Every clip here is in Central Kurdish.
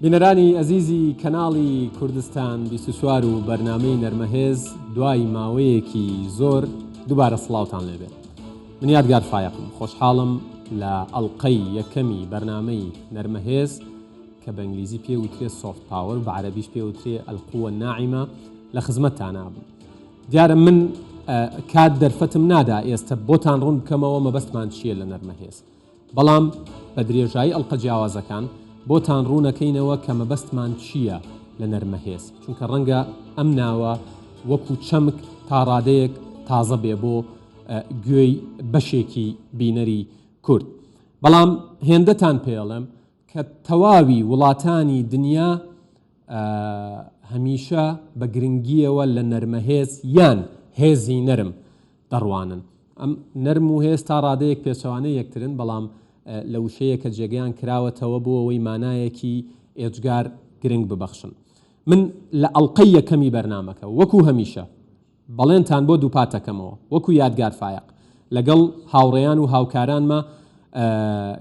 بینەرانی ئەزیزی کەناڵی کوردستان 24 و بەرنامەی نەرمەهێز دوای ماوەیەکی زۆر دووبارە سڵاوتان لێبێت. من یادگار فایەقم، خۆشحاڵم لە ئەڵقەی یەکەمی بەرنامەی نەرمەهێز کە بە ئینگلیزی پێ وترێ soft power و بە عەرەبیش پێ وترێ القوە الناعمە لە خزمەتتانا بم. دیارە من کات دەرفەتم نادا ئێستە بۆتان ڕوون بکەمەوە مەبەستمان چییە لە نەرمەهێز. بەڵام بە درێژایی ئەڵقە جیاوازەکان بۆتان ڕوونەکەینەوە کە مەبەستمان چییە لە نەرمەهێز، چونکە ڕەنگە ئەم ناوە وەکو چەمک تا ڕادەیەک تازە بێ بۆ گوێی بەشێکی بینەری کورد. بەڵام هێندەتان پێڵێم کە تەواوی وڵاتانی دنیا هەمیشە بە گرنگییەوە لە نەرمەهێز یان هێزی نەرم دەڕوانن. ئەم نەرم و هێز تا ڕادەیەک پێچەوانەی یەکترن، بەڵام لە وشەیەکە جێگەیان کراوەتەوە بۆ ئەوەی مانایەکی ئێجگار گرنگ ببەخشن. من لە ئەڵقەی یەکەمی بەرنامەکە وەکو هەمیشە بەڵێنتان بۆ دووپات دەکەمەوە وەکو یادگار فایەق لەگەڵ هاوڕێیان و هاوکارانما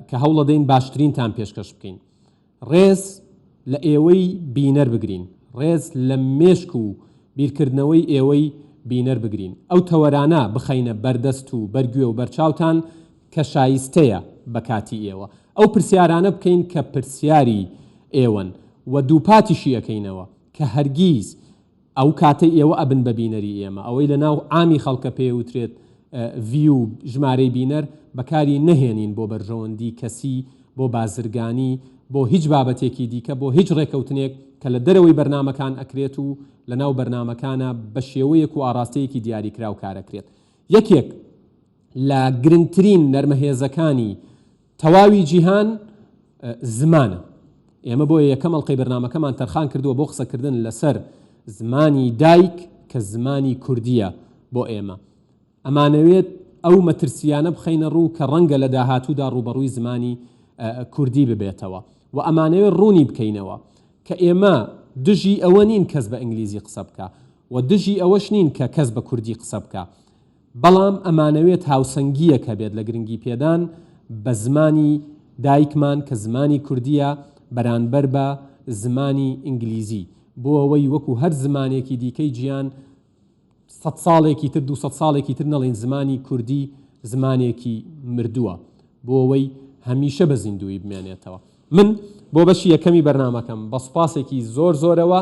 کە هەوڵەدەین باشترینتان پێشکەش بکەین. ڕێز لە ئێوەی بینەر بگرین، ڕێز لە مێشک و بیرکردنەوەی ئێوەی بینەر بگرین، ئەو تەوەرانە بخەینە بەر دەست و بەر گوێ و بەرچاوتان کە شایستەیە بە کاتی ئێوە، ئەو پرسیارانە بکەین کە پرسیاری ئێوەن و دووپاتیشی ئەکەینەوە کە هەرگیز ئەو کاتەی ئێوە ئەبن بە بینەری ئێمە، ئەوەی لە ناو عامی خەڵکە پێی وترێت view ژمارەی بینەر، بەکاری نەهێنین بۆ بەرژەوەندی کەسی، بۆ بازرگانی، بۆ هیچ بابەتێکی دیکە، بۆ هیچ ڕێکەوتنێک کە لە دەرەوەی بەرنامەکان ئەکرێت و لە ناو بەرنامەکانا بە شێوەیەک و ئاڕاستەیەکی دیاریکراو کارەکرێت. یەکێک لە گرنگترین نەرمەهێزەکانی تەواوی جیهان زمانە. ئێمە بۆیە یەکەم ئەڵقەی بەرنامەکەمان تەرخان کردووە بۆ قسەکردن لەسەر زمانی دایک کە زمانی کوردییە بۆ ئێمە. ئەمانەوێت ئەو مەترسییانە بخەینە ڕوو کە ڕەنگە لە داهاتوودا ڕووبەڕووی زمانی کوردی ببێتەوە و ئەمانەوێت ڕوونی بکەینەوە کە ئێمە دژی ئەوە نین کەس بە ئینگلیزی قسە بکا و دژی ئەوەش نین کە کەس بە کوردی قسە بکا بەڵام ئەمانەوێت هاوسەنگییەک هەبێت لە گرنگیپێدان بە زمانی دایکمان کە زمانی کوردییە بەرانبەر بە زمانی ئینگلیزی بۆ ئەوەی وەکو هەر زمانێکی دیکەی جیان سەد ساڵێکی تر دووسەد ساڵێکی تر نەڵێین زمانی کوردی زمانێکی مردووە بۆ ئەوەی هەمیشە بە زیندوویی بمێنێتەوە. من بۆ بەشی یەکەمی بەرنامەکەم بە سوپاسێکی زۆر زۆرەوە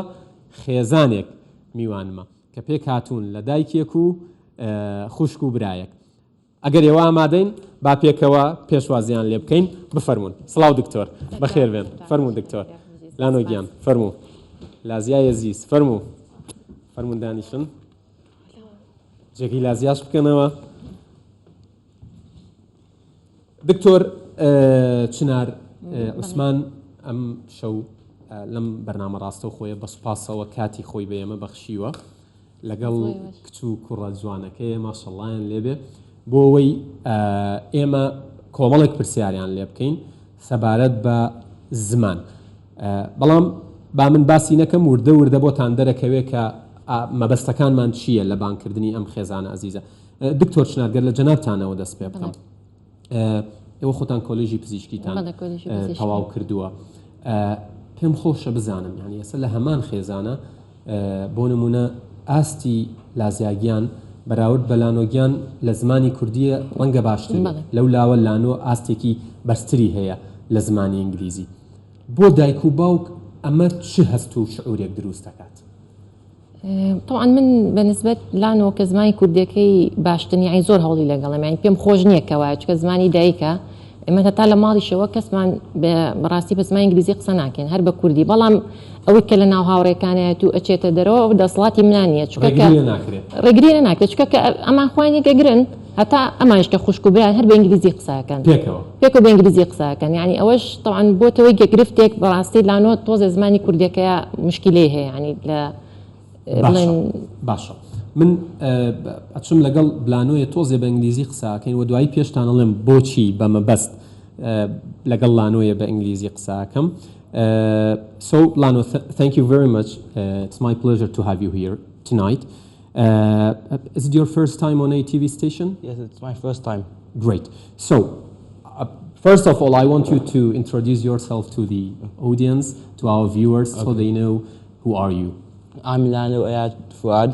خێزانێک میوانمە. کە پێکهاتوون لە دایکێک و خوشک و برایەک. ئەگەر ئێوە ئامادەین با پێکەوە پێشوازیان لێ بکەین. بفەرموون. سڵاو دکتۆر. بەخێر بێن. فەرموون دکتۆر. لانۆ گیان فەرموو. لازیای ئەزیز فەرموو. فەرموون دانیشن. جێگەی لازیاش بکەنەوە. دکتۆر چنار عوسمان ئەم شەو لەم بەرنامە ڕاستەوخۆیە بە سوپاسەوە کاتی خۆی بە ئێمە بەخشیوە لەگەڵ کچ و کوڕە جوانەکەی ماشەڵڵایان لێبێ بۆ ئەوەی ئێمە کۆمەڵێک پرسیاریان لێ بکەین سەبارەت بە زمان بەڵام با من باسی نەکەم وردە وردە بۆتان دەرەکەوێ کە مەبەستەکانمان چییە لە بانکردنی ئەم خێزانە ئەزیزە دکتۆر چنار گەر لە جەنابتانەوە دەست پێ بکەم ئێوە خۆتان کۆلێژی پزیشکیتان تەواو کردووە پێم خۆشە بزانم یعنی ئێستا لە هەمان خێزانە بۆ نمونە ئاستی لازیاگیان بەراورد بە لانۆگیان لە زمانی کوردیە ڕەنگە باشتر لەو لاوە لانۆ ئاستێکی بەرزتری هەیە لە زمانی ئینگلیزی بۆ دایک و باوک ئەمە چ هەست و شعورێک دروست دەکات؟ تەبعەن من بە نسبەت لانۆ کە زمانی کوردیەکەی باشتر نیە یانی زۆر هەوڵی لەگەڵم یانی پێم خۆش نییە کە وایە چونکە زمانی دایکە ئێمە هەتا لە ماڵیشەوە کەسمان بەڕاستی بە زمانی ئینگلیزی قسە ناکەین هەر بە کوردی بەڵام ئەوەی کە لە ناو هاوڕێکانایەت و ئەچێتە دەرەوە ئەو دەسەڵاتی منان نییە چونکە کە ڕێگری لێ ناکرێت. ڕێگری لێ ناکرێت چونکە کە ئەمان خۆیان یەکەگرن هەتا ئەمانیش کە خوشک و بران هەر بە ئینگلیزی قسە ئەکەن. پێکەوە. پێکەوە بە ئینگلیزی قسە ئەکەن یانی ئەوەش تەبعەن بۆتەوەی گە گرفتێک بەڕاستی لانۆ تۆزێ زمانی کوردیەکەیا مشکیلەی هەیە یانی لە باشە بڵێن باشە من ئەچم لەگەڵ بلانۆیە تۆزێ بە ئینگلیزی قسە ئەکەین و دوایی پێشتان ئەڵێم بۆچی بە مەبەست لەگەڵ لانۆیە بە ئینگلیزی قسە ئەکەم So Lano thank you very much it's my pleasure to have you here tonight Is it your first time on a TV station? Yes, it's my first time. Great. So, uh, First of all, I want you to introduce yourself to the audience, to our viewers, so they know who are you. I'm Lano Ayad Fuad.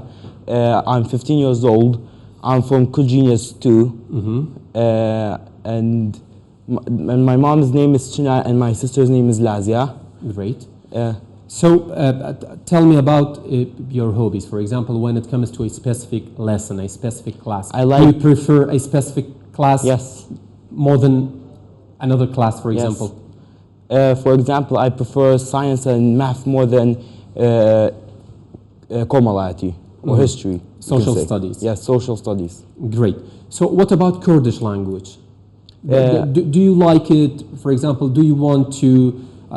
I'm 15 years old. I'm from Genius 2. And and my mom's name is China and my sister's name is Lazia. Great. So tell me about your hobbies. For example, when it comes to a specific lesson, a specific class. I like. Do you prefer a specific class? Yes. More than another class, for Yes. example? For example, I prefer science and math more than کۆمەڵایەتی or history. You can Social say. studies. Yes, social studies. Great. So what about Kurdish language? Do you like it? For example, do you want to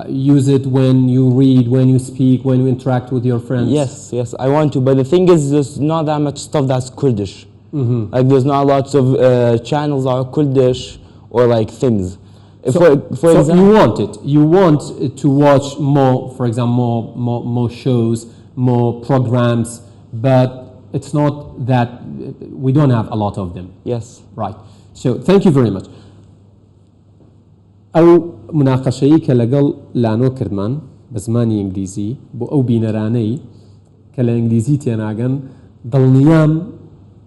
use it when you read, when you speak, when you interact with your friends? Yes, yes, I want to. But the thing is, there's not that much stuff that's Kurdish. Like, there's not lots of channels that are Kurdish or like things. So, For so example, you want it. You want to watch more, for example, more shows, more programs, but it's not that we don't have a lot of them. Yes. Right. So thank you very much. ئەو مناقەشەیی کە لەگەڵ لانۆ کردمان بە زمانی ئینگلیزی بۆ ئەو بینەرانەی کە لە ئینگلیزی تێناگەن دڵنیام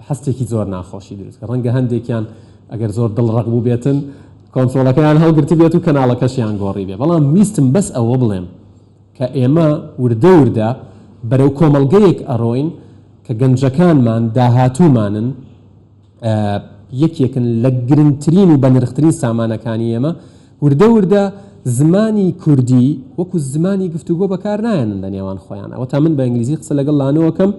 هەستێکی زۆر ناخۆشی دروست کرد ڕەنگە هەندێکیان ئەگەر زۆر دڵ ڕق بوو بێتن کۆنترۆڵەکەیان هەڵگرتی بێت و کەناڵەکەشیان گۆڕی بێ بەڵام ویستم بەس ئەوە بڵێم کە ئێمە وردە وردە بەرەو کۆمەڵگەیەک ئەڕۆین کە گەنجەکانمان داهاتوومانن یەکێکن لە گرنگترین و بەنرخترین سامانەکانی ئێمە وردە وردە زمانی کوردی وەکو زمانی گفتوگۆ بەکار نایەنن لە نێوان خۆیان ئەوە تا من بە ئینگلیزی قسە لەگەڵ لانەوەکەم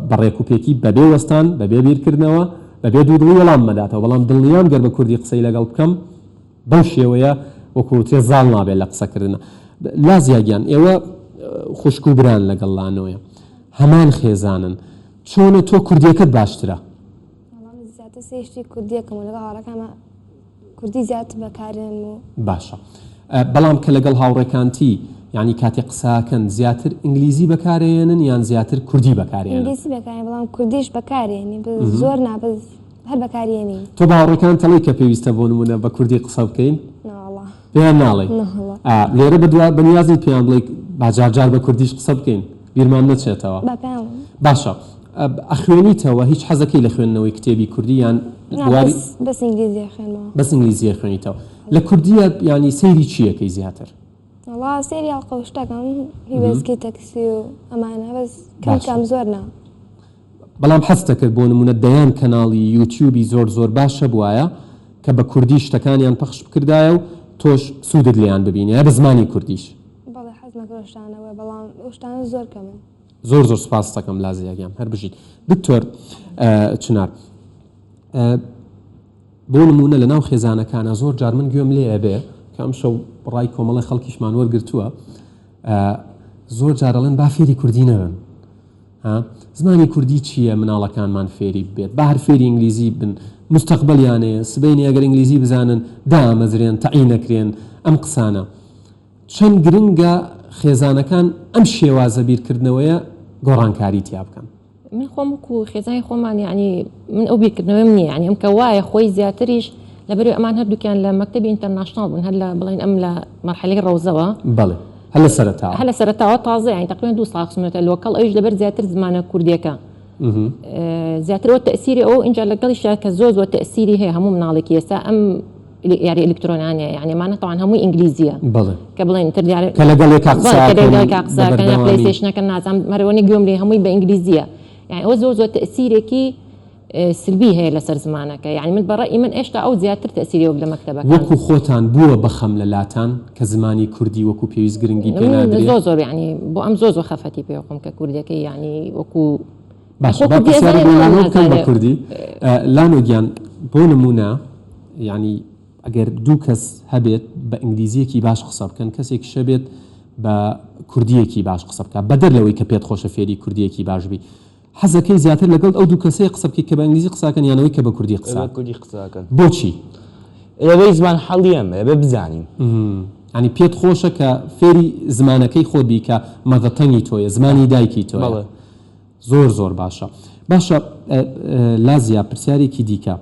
بە ڕێکوپێکی بەبێ وەستان بەبێ بیرکردنەوە بەبێ دوودڵی وەڵام مەداتەوە بەڵام دڵنیام گەر بە کوردی قسەی لەگەڵ بکەم بەو شێوەیە وەکو تێ زاڵ نابێت لە قسەکردنە لازیا گیان ئێوە خوشک و بران لەگەڵ لانۆیە هەمان خێزانن چۆنە تۆ کوردیەکەت باشترە؟ زیاتر سێشتی کوردیەکەم و لەگەڵ هاوڕێکانمە کوردی زیاتر بەکارێنم و باشە بەڵام کە لەگەڵ هاوڕێکانتی یعنی کاتێ قساکەن زیاتر ئینگلیزی بەکارێنن یان زیاتر کوردی بەکارێنن؟ ئینگلیزی بەکارێن بەڵام کوردیش بەکارێنی بەس زۆر نا بەس هەر بەکارێنی. تۆ بە هاوڕێکان تەڵێی کە پێویستە بۆ نمونە بە کوردی قسە بکەین؟ ناوەڵا. پێیان ناڵێی؟ ناوەڵا. لێرە بەدوا بەنیاز نیت پێیان بڵێی با جار جار بە کوردیش قسە بکەین بیرمان نەچێتەوە؟ با پێیان بڵێم. باشە ئەخوێنیتەوە هیچ حەزەکەی لە خوێندنەوەی کتێبی کوردی یان نا بواری بەس بەس ئینگلیزی ئەخوێنمەوە. بەس ئینگلیزی ئەخوێنیتەوە لە کوردیە یانی سەیری چی ئەکەی زیاتر؟ وەڵا سەیری ئەڵقە و شتەکەم هی وێستگەی تەکسی و ئەمانە بەس کەم باشە. کەم زۆر نا. بەڵام حەزت ئەکرد بۆ نمونە دەیان کەناڵی یوتیوبی زۆر زۆر باش هەبوایە کە بە کوردی شتەکانیان پەخش بکردایە و تۆش سوودت لێیان ببینیایە بە زمانی کوردیش. بەڵێ حەزم ئەکرد ئەو شتانە بوایە بەڵام ئەو شتانە زۆر کەمن. زۆر زۆر سوپاست ئەکەم لازیا گیان هەر بژیت. دکتۆر چنار بۆ نمونە لە ناو خێزانەکانە زۆر جار من گوێم لێ ئەبێ کە ئەمشەو ڕای کۆمەڵی خەڵکیشمان وەرگرتووە زۆر جار ئەڵێن با فێری کوردی نەبن ها زمانی کوردی چییە مناڵەکانمان فێری بێت با هەر فێری ئینگلیزی بن مستەقبەلیانەیە سبەینێ ئەگەر ئینگلیزی بزانن دامەزرێن تەعین نەکرێن ئەم قسانە چەند گرنگە خێزانەکان ئەم شێوازە بیرکردنەوەیە گۆڕانکاری تیا بکەن؟ من خۆم وەکو خێزانی خۆمان یعنی من ئەو بیرکردنەوەیم نییە یعنی ئەم کە وایە خۆی زیاتریش لەبەرئەوەی ئەمان هەردووکیان لە مەکتەبی international بوون هەر لە بڵێن ئەم لە مەرحەلەی ڕەوزەوە بەڵێ هەر لە سەرەتاوە هەر لە سەرەتاوە تازە یعنی تقریبا دوو ساڵ خستمەتە local ئەویش لەبەر زیاتر زمانە کوردیەکە زیاتر ئەوە تەئسیری ئەوە ئینجا لەگەڵیشا کە زۆر زۆر تەئسیری هەیە هەموو مناڵێکی ئێستا ئەم یاری ئەلکترۆنانە یعنی ئەمانە تەوان هەمووی ئینگلیزیە بەڵێ کە بڵێن تر دیارە کە لەگەڵ یەکا قسە بەڵێ کە ئەکەن لەگەڵ یەکا قسە بە ئەکەن یا بەردەوامی. پلەیستەیشنەکە نازانم هەرەوەنی گوێم لێ هەمووی بە ئینگلیزیە یعنی ئەوە زۆر زۆر تەئسیرێکی سلبی هەیە لەسەر زمانەکە یعنی من بە ڕەئی من ئێشتا ئەو زیاتر تەئسیری وەک لە مەکتەبەکان. وەکو خۆتان بووە بە خەم لە لاتان کە زمانی کوردی وەکو پێویست گرنگی پێ من نادرێ؟ زۆر زۆر یعنی بۆ ئەم زۆر زۆر خەفەتی پێ خۆم کە کوردیەکەی یعنی وەکو باشە خۆ با کوردی پرسیارێک ئەزانێ لە بەڵام لانۆ بکەم بە نازانێ کوردی لانۆ گیان بۆ نموونە یعنی ئەگەر دوو کەس هەبێت بە ئینگلیزییەکی باش قسە بکەن کەسێکیش هەبێت بە کوردییەکی باش قسە بکات بەدەر لەوەی کە پێت خۆشە فێری کوردییەکی باش بی حەزەکەی زیاتر لەگەڵ ئەو دوو کەسەیە قسە بکەی کە بە ئینگلیزی قسە ئەکەن یان ئەوەی کە بە کوردی قسە بە کوردی قسە ئەکەن. بۆچی؟ لەبەی زمان حەڵی ئەمە ئەبێ بزانین. یانی پێت خۆشە کە فێری زمانەکەی خۆت بی کە mother tongue ی تۆیە زمانی دایکی تۆیە. بەڵێ. زۆر زۆر باشە. باشە لازیا پرسیارێکی دیکە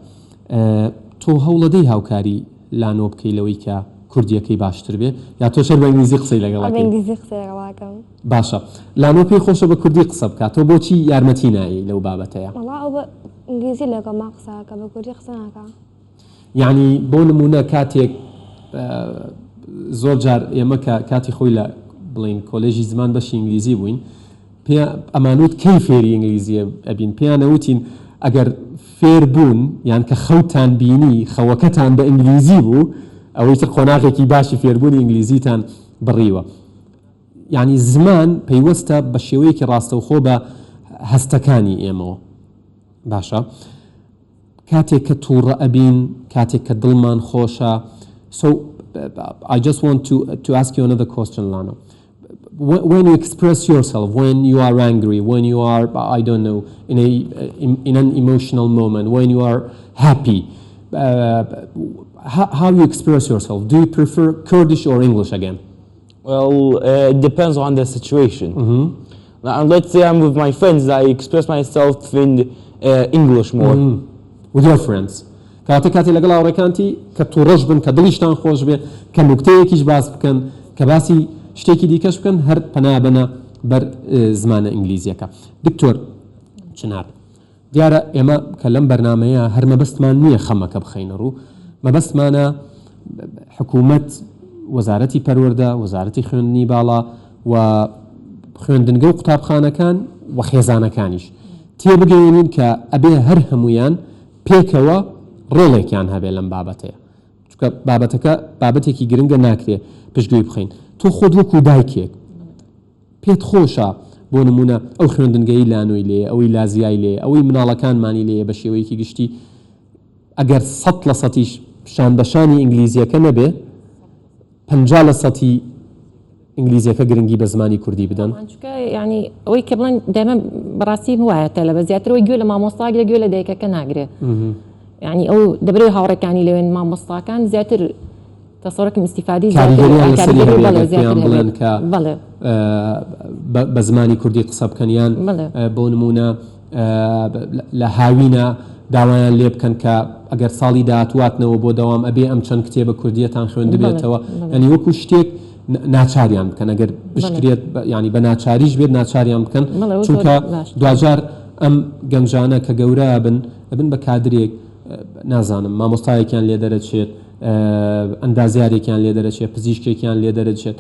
تۆ هەوڵەدەی هاوکاری. لانۆ بکەی لەوەی کە کوردیەکەی باشتر بێ یا تۆش هەر بە ئینگلیزی قسەی لەگەڵ بە ئەکەی؟ ئینگلیزی قسەی لەگەڵ ئەکەم. باشە لانۆ پێی خۆشە بە کوردی قسە بکا تۆ بۆچی یارمەتی نایەی لەو بابەتەیا؟ وەڵا ئەو بە ئینگلیزی لەگەڵما قسە ئەکا بە کوردی قسە ناکا. یەعنی بۆ نموونە کاتێک زۆر جار ئێمە کە کاتی خۆی لە بڵێین کۆلێژی زمان بەشی ئینگلیزی بووین پێ ئەمانوت کەی فێری ئینگلیزی ئەبین پێیان ئەوتین ئەگەر فێر بوون یان کە خەوتان بینی خەوەکەتان بە ئینگلیزی بوو ئەوەی تر قۆناغێکی باشی فێربوونی ئینگلیزیتان بڕیوە یعنی زمان پەیوەستە بە شێوەیەکی ڕاستەوخۆ بە هەستەکانی ئێمەوە باشە کاتێک کە توڕە ئەبین کاتێک کە دڵمان خۆشە so I just want to to ask you another question Lano when you express yourself when you are angry when you are I don't know in a in, in an emotional moment when you are happy uh, how, how you express yourself do you prefer Kurdish or English again Well, uh, it depends on the situation. Mm -hmm. Now, let's say I'm with my friends, I express myself in uh, English more. Mm. With your friends. کاتێ کاتێ لەگەڵ هاوڕێکانتی کە توڕەش بن کە دڵیشتان خۆش بێ کە نوکتەیەکیش باس بکەن کە باسی شتێکی دیکەش بکەن هەر پەنا بەنە بەر زمانە ئینگلیزیەکە دکتۆر چنار دیارە ئێمە کە لەم بەرنامەیە هەر مەبەستمان نییە خەمەکە بخەینە ڕوو، مەبەستمانە حکوومەت، وەزارەتی پەروەردە، وەزارەتی خوێندنی باڵا و خوێندنگە و قوتابخانەکان و خێزانەکانیش تێبگەیەنین کە ئەبێ هەر هەموویان پێکەوە ڕۆڵێکیان هەبێ لەم بابەتەیە. چونکە بابەتەکە بابەتێکی گرنگە ناکرێ پشتگوێی بخەین. تۆ خۆت وەکوو دایکێک پێت خۆشە بۆ نموونە ئەو خوێندنگەی لانۆی لێیە، ئەوەی لازیای لێیە، ئەوەی مناڵەکانمانی لێیە بە شێوەیەکی گشتی ئەگەر سەت لە سەتیش شان بە شانی ئینگلیزییەکە نەبێ 50 لە سەتی ئینگلیزییەکە گرنگی بە زمانی کوردی بدەن؟ چونکە یانی ئەوەی کە بڵێن دایمە بەڕاستی وایە تەلەبە زیاتر ئەوەی گوێ لە مامۆستا گرێ گوێ لە دایکەکە ناگرێ یانی ئەو دەبرێ هاوڕێکانی لەوێن مامۆستاکان زیاتر تەسەورەکەم ئیستیفادەی زیاتر کاریگەریان لەسەری کاریگەری هەبێ بەڵێ ئەگەر زیاتر پێیان بڵێن هەبێت کە بەڵێ بە بە زمانی کوردی قسە بکەن یان بەڵێ بۆ نموونە لە هاوینە داوایان لێ بکەن کە ئەگەر ساڵی داهاتوو هاتنەوە بۆ دەوام ئەبێ ئەم چەند کتێبە کوردییەتان بەڵێ خوێندبێتەوە بەڵێ یانی وەکوو شتێک ناچاریان بکەن ئەگەر بەڵێ بشکرێت یانی بە ناچاریش بێت ناچاریان بکەن بەڵێ ئەوە زۆر چونکە باشترە دواجار ئەم گەنجانە کە گەورە ئەبن ئەبن بە کادرێک نازانم مامۆستایەکیان لێ دەرەچێت ئەندازیارێکیان لێ دەرەچێت، پزیشکێکیان لێ دەرەچێت،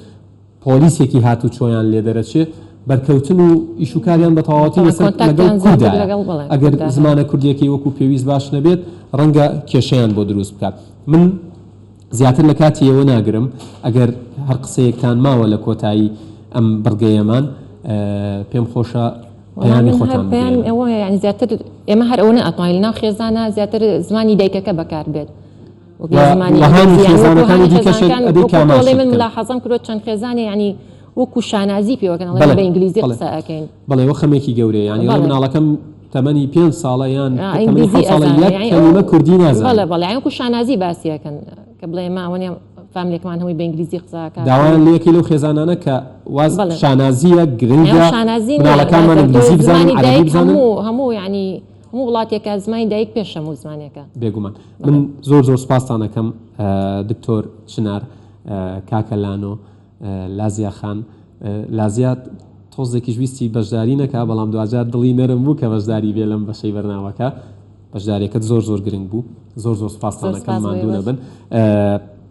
پۆلیسێکی هاتوچۆیان لێ دەرەچێت، بەرکەوتن و ئیش و کاریان بە تەواوەتی تەبعەن لەسەر لەگەڵ کۆنتاکتیان زیاتر کوردایە. لەگەڵ بەڵێ ئەگەر کورددا هەیە. زمانە کوردییەکەی وەکو پێویست باش نەبێت، ڕەنگە کێشەیان بۆ دروست بکات. من زیاتر لە کاتی ئێوە ناگرم، ئەگەر هەر قسەیەکتان ماوە لە کۆتایی ئەم بڕگەیەمان، پێم خۆشە وەڵا پەیامی من هەر خۆتان پەیامم بگەیەنن. ئەوەیە یانی زیاتر ئێمە هەر ئەوەنە ئەتوانین لەناو خێزانا زیاتر زمانی دایکەکە بەکار بێت. وەک لە زمانی و هانی ئینگلیزی یانی وەکو خێزانەکانی هانی دیکەشت خێزانەکان ئەبێ وەکو کاماشت تۆڵێ من بکەن. ملاحەزەم کردوە چەند خێزانێ یانی وەکو شانازی پێوەکەن ئەڵێن بەڵێ بە ئینگلیزی بەڵێ قسە ئەکەین. بەڵێ ئەوە خەمێکی گەورەیە یانی ئەڵێ بەڵێ. مناڵەکەم تەمەنی پێنج ساڵە یان ئا تەمەنی ئینگلیزی حەوت ساڵە ئەزانێ یەک یانی ئەو کەلیمە کوردی بەڵێ نازانێ. بەڵێ یانی وەکو شانازی باسی ئەکەن کە بڵێ ئێمە ئەوەنە فاملێکمان هەمووی بە ئینگلیزی قسە ئەکات و داوایان لێ ئەکەی لەو خێزانانە کە واز بەڵێ. شانازییە یانی ئەو گرنگە شانازی نییە مناڵەکانمان نازە تۆ ئینگلیزی بزانن زمانی عەرەبی دایک بزانن. هەموو هەموو یانی هەموو وڵاتێکە زمانی دایک پێش هەموو زمانێکە. بێگومان من زۆر زۆر سوپاستان ئەکەم دکتۆر چنار کاکە لانۆ لازیا خان لازیا تۆزێکیش ویستی بەشداری نەکا بەڵام دواجار دڵی نەرم بوو کە بەشداری بێ لەم بەشەی بەرنامەکە بەشداریەکەت زۆر زۆر گرنگ بوو زۆر زۆر سوپاستان زۆر ئەکەم سوپاس بۆ ماندوو ئێوەش. نەبن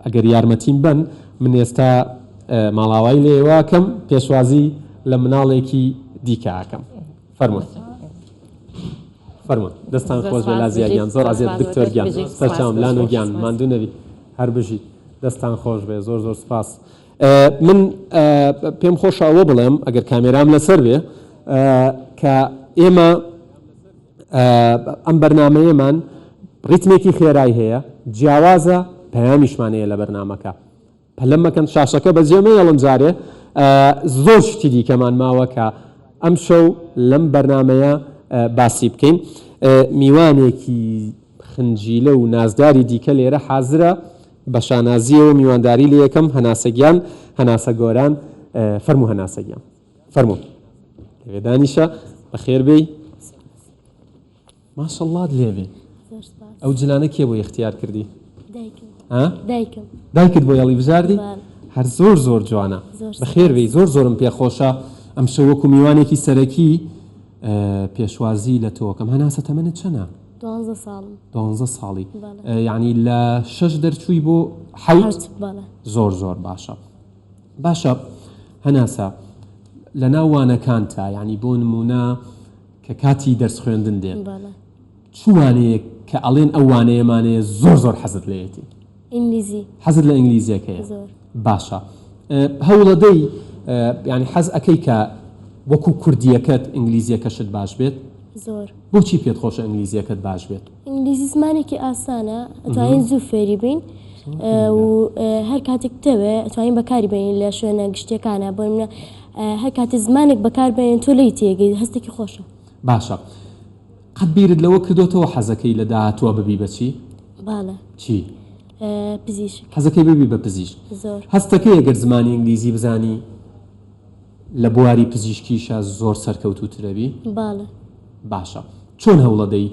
ئەگەر یارمەتیم بەن من ئێستا ماڵاوایی لە ئێوە ئەکەم پێشوازی لە مناڵێکی دیکە ئەکەم فەرموون. فەرموون دەستان خۆش بێ لازیا گیان زۆر ئەزیەت دکتۆر گیان سەرچاوم لانۆ گیان ماندوو نەبی هەر بژیت دەستان خۆش بێ زۆر زۆر سپاس من پێم خۆشە ئەوە بڵێم ئەگەر کامێرام لەسەر بێ کە ئێمە ئەم بەرنمەیەمان ڕیتمێکی خێرای هەیە جیاوازە پەیامیشمان هەیە لە بەرنمەکە پەلە مەکەن شاشەکە بەجێ مەیەڵن جارێ زۆر شتی دیکەمان ماوە کە ئەمشەو لەم بەرنامەیە باسی بکەین میوانێکی خنجیلە و نازداری دیکە لێرە حازرە بە شانازیەوە میوانداری لێ یەکەم هەناسە گیان هەناسە گۆران فەرموو هەناسە گیان فەرموو لەوێ دانیشە بەخێر بێی ماشەڵڵات لێ بێ ئەو جلانە کێ بۆی اختیار کردی؟ دایکم. ها؟ دایکم. دایکت بۆی هەڵیبژاردی؟ بەڵێ. هەر زۆر زۆر جوانە. زۆر بەخێر سوپاس. بێی زۆر زۆرم پێ خۆشە ئەمشەو وەکو میوانێکی سەرەکی پێشوازی لە تۆ ئەکەم. هەناسە تەمەنت چەنە؟ دوانزە ساڵم. دوانزە ساڵی. بەڵێ. یانی لە شەش دەرچووی بۆ حەوت؟ حەوت بەڵێ. زۆر زۆر باشە. باشە هەناسە لەناو وانەکانتا یانی بۆ نموونە کە کاتی دەرس خوێندن دێت بەڵێ. چ وانەیەک کە ئەڵێن ئەو وانەیەمانەیە زۆر زۆر حەزت لێیەتی؟ ئینگلیزی. حەزت لە ئینگلیزیەکەیە؟ زۆر. باشە هەوڵەدەی یانی حەز ئەکەی کە وەکو کوردیەکەت ئینگلیزیەکەشت باش بێت؟ زۆر. بۆچی پێت خۆشە ئینگلیزیەکەت باش بێت؟ ئینگلیزی زمانێکی ئاسانە ئەتوانین زوو فێری بین و هەر کاتێک بتەوێ ئەتوانین بەکاری بێنین لە شوێنە گشتیەکانە بۆ نمونە هەر کاتێ زمانێک بەکار بێنین تۆ لێی تێگەی هەستێکی خۆشە. باشە قەت بیرت لەوە کردۆتەوە حەزەکەی لە داهاتووە ببی بە چی؟ بەڵێ. چی؟ پزیشک. حەزەکەی ببی بە پزیشک. زۆر. هەستەکەی ئەگەر زمانی ئینگلیزی بزانی لە بواری پزیشکیشا زۆر سەرکەوتووترەبی؟ بەڵێ. باشە چۆن هەوڵەدەی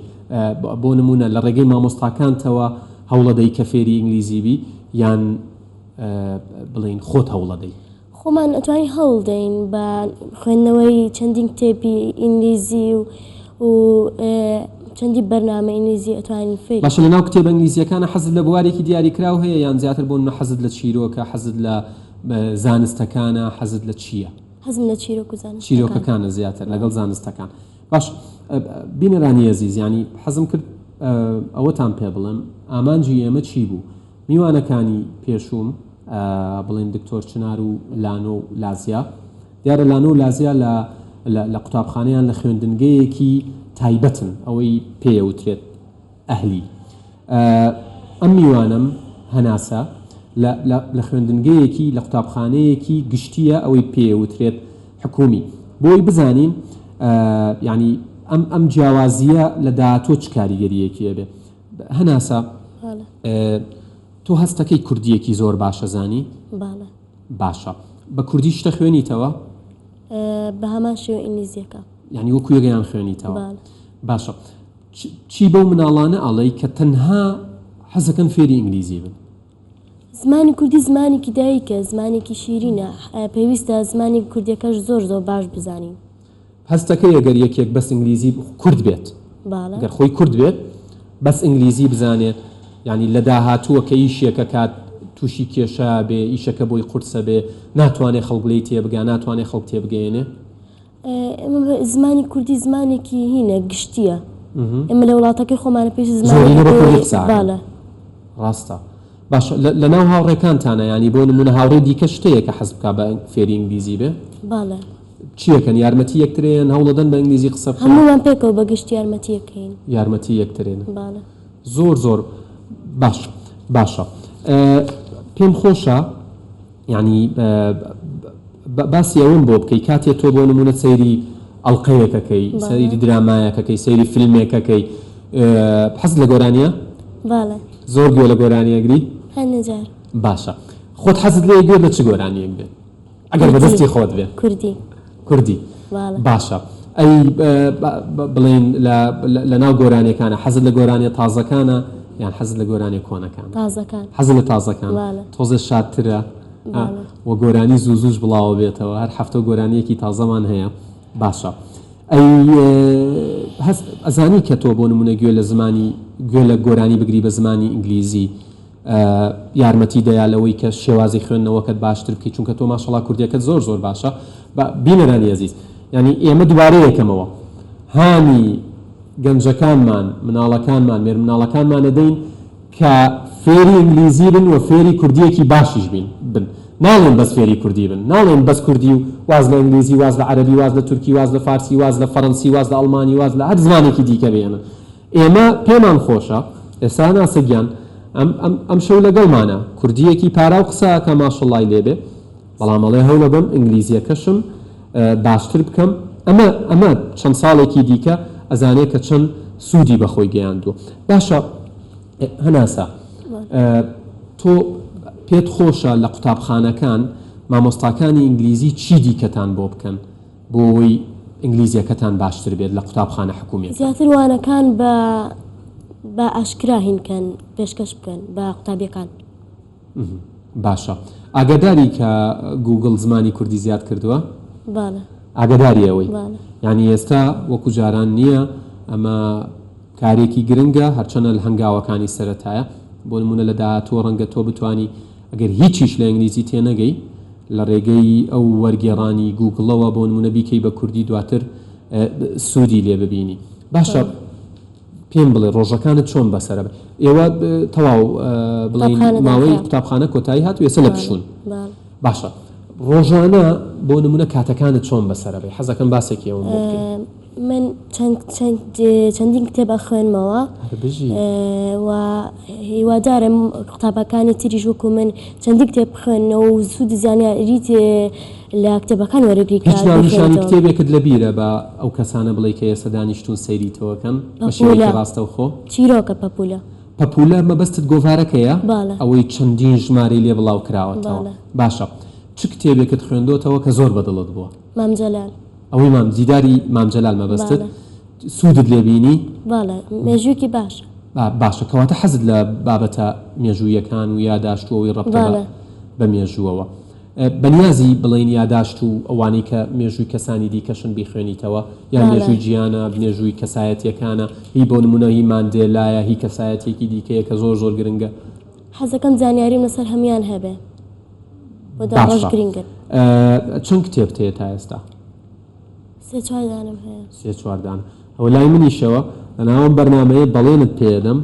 بۆ نموونە لە ڕێگەی مامۆستاکانتەوە هەوڵەدەی کە فێری ئینگلیزی بی یان بڵێین خۆت هەوڵەدەی؟ خۆمان ئەتوانین هەوڵ دەین بە خوێندنەوەی چەندین کتێبی ئینگلیزی و و چەندین بەرنامە ئینگلیزی ئەتوانین فێری. باشە لەناو کتێبە ئینگلیزیەکانا حەزت لە بوارێکی دیاریکراو هەیە یان زیاتر بۆ نمونە حەزت لە چیرۆکە حەزت لە زانستەکانە حەزت لە چییە؟ حەزم لە چیرۆک و زانستەکانە. چیرۆکەکانە زیاتر لەگەڵ زانستەکان. باش بینەرانی ئەزیز یانی حەزم کرد ئەوەتان پێ بڵێم ئامانجی ئێمە چی بوو؟ میوانەکانی پێشووم بڵێن دکتۆر چنار و لانۆ و لازیا دیارە لانۆ و لازیا لە لە قوتابخانەیان لە خوێندنگەیەکی تایبەتن ئەوەی پێیەوترێت ئەهلی ئەم میوانەم هەناسە لە لە خوێندنگەیەکی لە قوتابخانەیەکی گشتییە ئەوەی پێیەوترێت حکومی بۆی بزانین یانی ئەم ئەم جیاوازییە لە داهاتووە چ کاریگەرییەکی ئەبێ هەناسە تۆ هەستەکەی کوردییەکی زۆر باشە زانی؟ بەڵێ. باشە بە کوردی شتە خوێنیتەوە؟ بە هەمان شێوە ئینگلیزیەکە. یانی وەکو یەکیان خوێنیتەوە؟ باشە چی بەو مناڵانە ئەڵێی کە تەنها حەزەکەن فێری ئینگلیزی بن؟ زمانی کوردی زمانێکی دایکە، زمانێکی شیرینە، پێویستە زمانی کوردیەکەش زۆر زۆر باش بزانین. هەستەکەی ئەگەر یەکێک بەس ئینگلیزی کورد بێت گەر خۆی کورد بێت بەس ئینگلیزی بزانێت یانی لە داهاتووە کە ئیشێک ئەکات تووشی کێشە بێ ئیشەکە بۆی قورسە بێ ناتوانێ خەڵک لێی تێبگا ناتوانێ خەڵک تێبگەیەنێ. ئێمە زمانی کوردی زمانێکی هینە گشتیە ئێمە لە وڵاتەکەی خۆمانە پێش زمانی بە کوردی قسە ڕاستە باشە لە ناو هاوڕێکانتانە ینی بۆ نمونە هاوڕێی دیکە شتەیە کە حەز بکا بە فێری ئینگلیزی بێ؟ بەڵێ. چیەکەن یارمەتی یەکترێن هەوڵەدەن بە ئینگلیزی قسە بکەن؟ هەموومان پێکەوە بە گشتی یارمەتی یەکەین. یارمەتی یەکترێن. بەڵێ. زۆر زۆر باش باشە پێم خۆشە یانی باسی ئەوەم بۆ بکەی کاتێ تۆ بۆ نمونە سەیری ئەڵلقەیەکەکەی سەیری درامایەکەکەی سەیری فیلمێکەکەی حەز لە گۆرانیە زۆر گوێ لە گۆرانیەگری هەنجار باشە خۆت حەزت لێ گوێ لە چ گۆرانیەک بێت ئەگەر بەدەستی خۆت بێ کوردی کوردی باشە ئەی بڵێن لە ناو گۆرانیەکانە حەزت لە گۆرانیە تازەکانە یان حەزت لە گۆرانیە کۆنەکان؟ تازەکان. حەزت لە تازەکان تۆزێ شادترە و گۆرانی زوو زووش بڵاوە بێتەوە هەر هەفتە گۆرانیەکی تازەمان هەیە باشە ئەی هەست ئەزانی کە تۆ بۆ نمونە گوێ لە زمانی گوێ لە گۆرانی بگری بە زمانی ئینگلیزی یارمەتی دەیا لەوەی کە شێوازی خوێندنەوەکەت باشتر بکەی چونکە تۆ ماشەڵا کوردیەکەت زۆر زۆر باشە با بینەرانی ئەزیز یانی ئێمە دوبارە یەکەمەوە هانی گەنجەکانمان مناڵەکانمان مێرمناڵەکانمان ئەدەین کە فێری ئینگلیزی بن و فێری کوردیەکی باشیش بین بن ناڵێن بەس فێری کوردی بن ناڵێن بەس کوردی و واز لە ئینگلیزی واز لە عەرەبی واز لە تورکی واز لە فارسی واز لە فەرەنسی واز لە ئەڵمانی واز لە هەر زمانێکی دیکە بێنن ئێمە پێمان خۆشە ئێستا ناسە گیان ئەم ئەم ئەمشەو لەگەڵمانە کوردیەکی پاراو قسە ئەکا ماشەڵای لێبێ بەڵام ئەڵێ هەوڵەدەم ئینگلیزیەکەشم باشتر بکەم ئەمە ئەمە چەند ساڵێکی دیکە ئەزانێ کە چەند سوودی بە خۆی گەیاندووە باشە هەناسە تۆ پێت خۆشە لە قوتابخانەکان مامۆستاکانی ئینگلیزی چی دیکەتان بۆ بکەن بۆ ئەوەی ئینگلیزیەکەتان باشتر بێت لە قوتابخانە حکومیەکان؟ زیاتر وانەکان بە بە ئاشکرا هین کەن پێشکەش بکەن بە قوتابیەکان. باشە ئاگاداری کە گووگڵ زمانی کوردی زیاد کردووە؟ بەڵێ. ئاگاداری ئەوەی؟ بەڵێ. یانی ئێستا وەکو جاران نییە ئەمە کارێکی گرنگە هەرچەنە لە هەنگاوەکانی سەرەتایە بۆ نموونە لە داهاتووە ڕەنگە تۆ بتوانی ئەگەر هیچیش لە ئینگلیزی تێنەگەی لە ڕێگەی ئەو وەرگێڕانی گووگڵەوە بۆ نموونە بیکەی بە کوردی دواتر سوودی لێ ببینی باشە پێم بڵێ ڕۆژەکانت چۆن بەسەرە ئێوە تەواو بڵێین ماوەی قوتابخانە کۆتایی هات و ئێستا لە پشوون باشە ڕۆژانە بۆ نمونە کاتەکانت چۆن بەسەرە بەی حەزەکەم باسێکی ئەوم بۆ بکەی. من چەند چەند چەندین کتێب ئەخوێنمەوە هەر بژی. و هیوادارم قوتابەکانی تریش وەکو من چەندین کتێب بخوێننەوە و سوودی زانیاریت لە کتێبەکان وەرەگری هیچ ناونیشانی کتێبێکت لە بیرە بە ئەو کەسانە بڵێی کە ئێستا دانیشتوون سەیری تۆ ئەکەن بە شێوەیەکی ڕاستەوخۆ؟ چیرۆکە پەپوولە. پەپوولە مەبەستت گۆڤارەکەیە؟ بەڵێ. ئەوەی چەندین ژمارەی لێ بڵاو کراوەتەوە. بەڵێ. باشە چ کتێبێکت خوێندۆتەوە کە زۆر بە دڵت بووە؟ مام جەلال. ئەوەی مام دیداری مام جەلال مەبەستت؟ بەڵێ. سوودت لێ بینی؟ بەڵێ مێژوویەکی باشە. باشە کەواتە حەزت لە بابەتە مێژوویەکان و یاداشت و ئەوەی ڕەبتە بە بەڵێ. بە مێژووەوە. بەنیازی بڵێین یاداشت و ئەوانەی کە مێژووی کەسانی دیکەشن بیخوێنیتەوە؟ یان مێژووی جیهانە، مێژووی کەسایەتییەکانە، هی بۆ نموونە هی ماندێلایە، هی کەسایەتییەکی دیکەیە کە زۆر زۆر گرنگە. حەزەکەم زانیاریم لەسەر هەموویان هەبێ بۆ دواڕۆژ باشە گرینگن. چەند کتێبت هەیە تا ئێستا؟ سێ چوار دانەم هەیە. سێ چوار دانە. ئەوە لای منیشەوە لەناو ئەم بەرنامەیە بەڵێنت پێ ئەدەم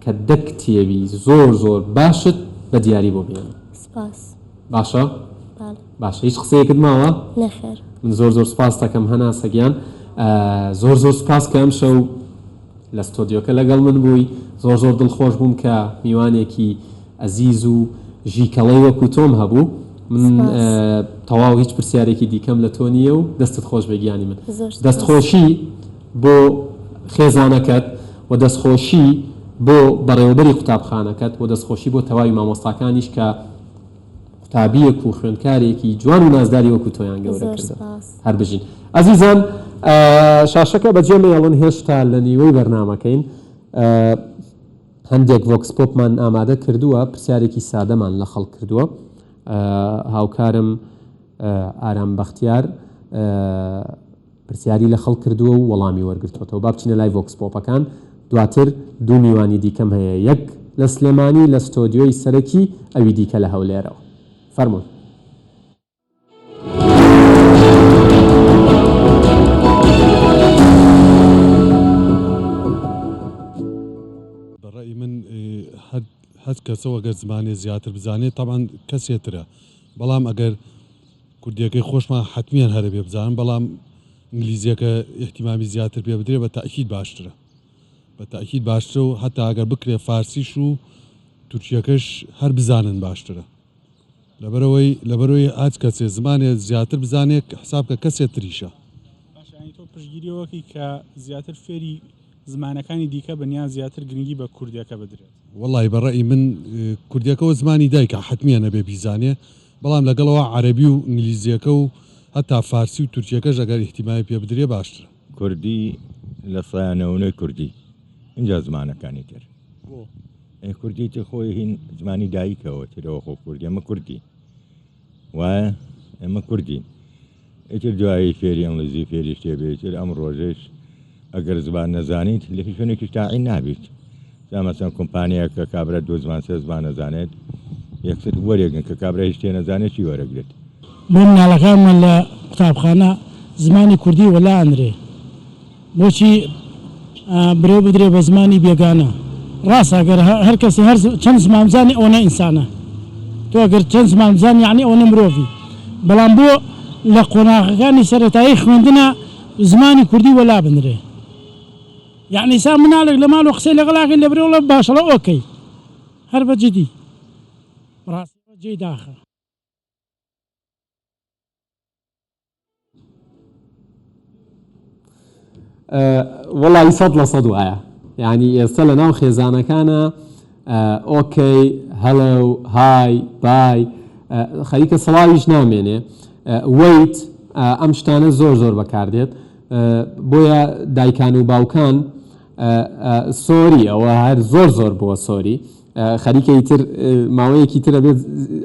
کە دە کتێبی زۆر زۆر باشت بە دیاری بۆ بهێنم. سپاس. باشە؟ بەڵێ. باشە هیچ قسەیەکت ماوە؟ نەخێر. من زۆر زۆر سپاست ئەکەم هەناسە گیان. زۆر زۆر سپاس کە ئەمشەو لە ستۆدیۆکە لەگەڵ من بووی. زۆر زۆر دڵخۆش بووم کە میوانێکی ئەزیز و ژیکەڵەی وەکو تۆم هەبوو. من سپاس. تەواو هیچ پرسیارێکی دیکەم لە تۆ نییە و دەستت خۆش بێ گیانی من. زۆر سپاس. دەستخۆشی بۆ خێزانەکەت و دەستخۆشی بۆ بەڕێوەبەری قوتابخانەکەت و دەستخۆشی بۆ تەواوی مامۆستاکانیش کە قوتابیەک و خوێندکارێکی جوان و نازداری وەکو تۆیان گەورە زۆر کردوە. سپاس. هەر بژین ئەزیزان. شاشەکە بەجێ مەیەڵن هێشتا لە نیوەی بەرنامەکەین. هەندێک vox pop مان ئامادە کردووە، پرسیارێکی سادەمان لە خەڵک کردووە. هاوکارم ئارام بەختیار پرسیاری لە خەڵک کردووە و وەڵامی وەرگرتووەتەوە. با بچینە لای vox pop ەکان، دواتر دوو میوانی دیکەم هەیە، یەک لە سلێمانی لە ستۆدیۆی سەرەکی، ئەوی دیکە لە هەولێرەوە. فەرموون. بە ڕەئی من هەر هەر کەسەوە گەر زمانێ زیاتر بزانێت تەبعەن کەسێ ترە بەڵام ئەگەر کوردیەکەی خۆشمان حەتمیان هەرە بێ بزانن بەڵام ئینگلیزیەکە ئیهتیمامی زیاتر پێ بدرێ بە تەئکید باشترە بە تەئکید باشترە و هەتا ئەگەر بکرێ فارسیش و تورکیەکەش هەر بزانن باشترە لەبەرئەوەی لەبەرئەوەی هەچ کەسێ زمانێ زیاتر بزانێ حساب کە کەسێ تریشە. باشە یانی تۆ پشتگیری ئەوە ئەکەی کە زیاتر فێری زمانەکانی دیکە بن یان زیاتر گرنگی بە کوردیەکە بدرێت؟ وەڵای بە ڕەئی من کوردیەکەوە زمانی دایکە حەتمیە نەبێ بیزانێ بەڵام لەگەڵەوە عەرەبی و ئینگلیزیەکە و هەتا فارسی و تورکیەکەش ئەگەر ئیهتیمامی پێ بدرێ باشترە. کوردی لە سەیا نەونەی کوردی ئینجا زمانەکانی تر. بۆ؟ ئێ کوردی تر خۆی هین زمانی دایکەوە ترەوە خۆ کوردی ئەمە کوردی وایە ئێمە کوردین ئیتر دوایی فێری ئینگلیزی فێری شتێ بێ ئیتر ئەم ڕۆژەش ئەگەر زبان نەزانیت لە هیچ شوێنێکیش تاعین نابیت جا مەسەن کۆمپانیایەک کە کابرا دوو زمان سێ زمان نەزانێت یەکسەر وەرێگن کە کابرا هیچ شتێ نەزانێت چی وەرەگرێت. بۆ مناڵەکانمان لە قوتابخانە زمانی کوردی وەلا ئەنرێ بۆچی برەو بدرێ بە زمانی بێگانە ڕاستە گەر هەر کەسێ هەر چەند زمان بزانێ ئەوەنە ئینسانە تۆ گەر چەند زمان بزانی یەعنی ئەوەنە مرۆڤی بەڵام بۆ لە قۆناغەکانی سەرەتایی خوێندنا زمانی کوردی وەلا بنرێ یەعنی ئیسا مناڵێک لە ماڵەوە قسەی لەگەڵ ئەکەی لە برێ وڵا باشەڵە okay هەر بە جدی ڕاستی جێی داخە. وەڵی سەد لە سەد وایە یعنی ئێستا لە ناو خێزانەکانە okay hello hi bye خەریکە سڵاویش نامێنێ wait ئەم شتانە زۆر زۆر بەکاردێت بۆیە دایکان و باوکان sorry ئەوە هەر زۆر زۆر بووە sorry. خەریکە ئیتر ماوەیەکی تر ئەبێت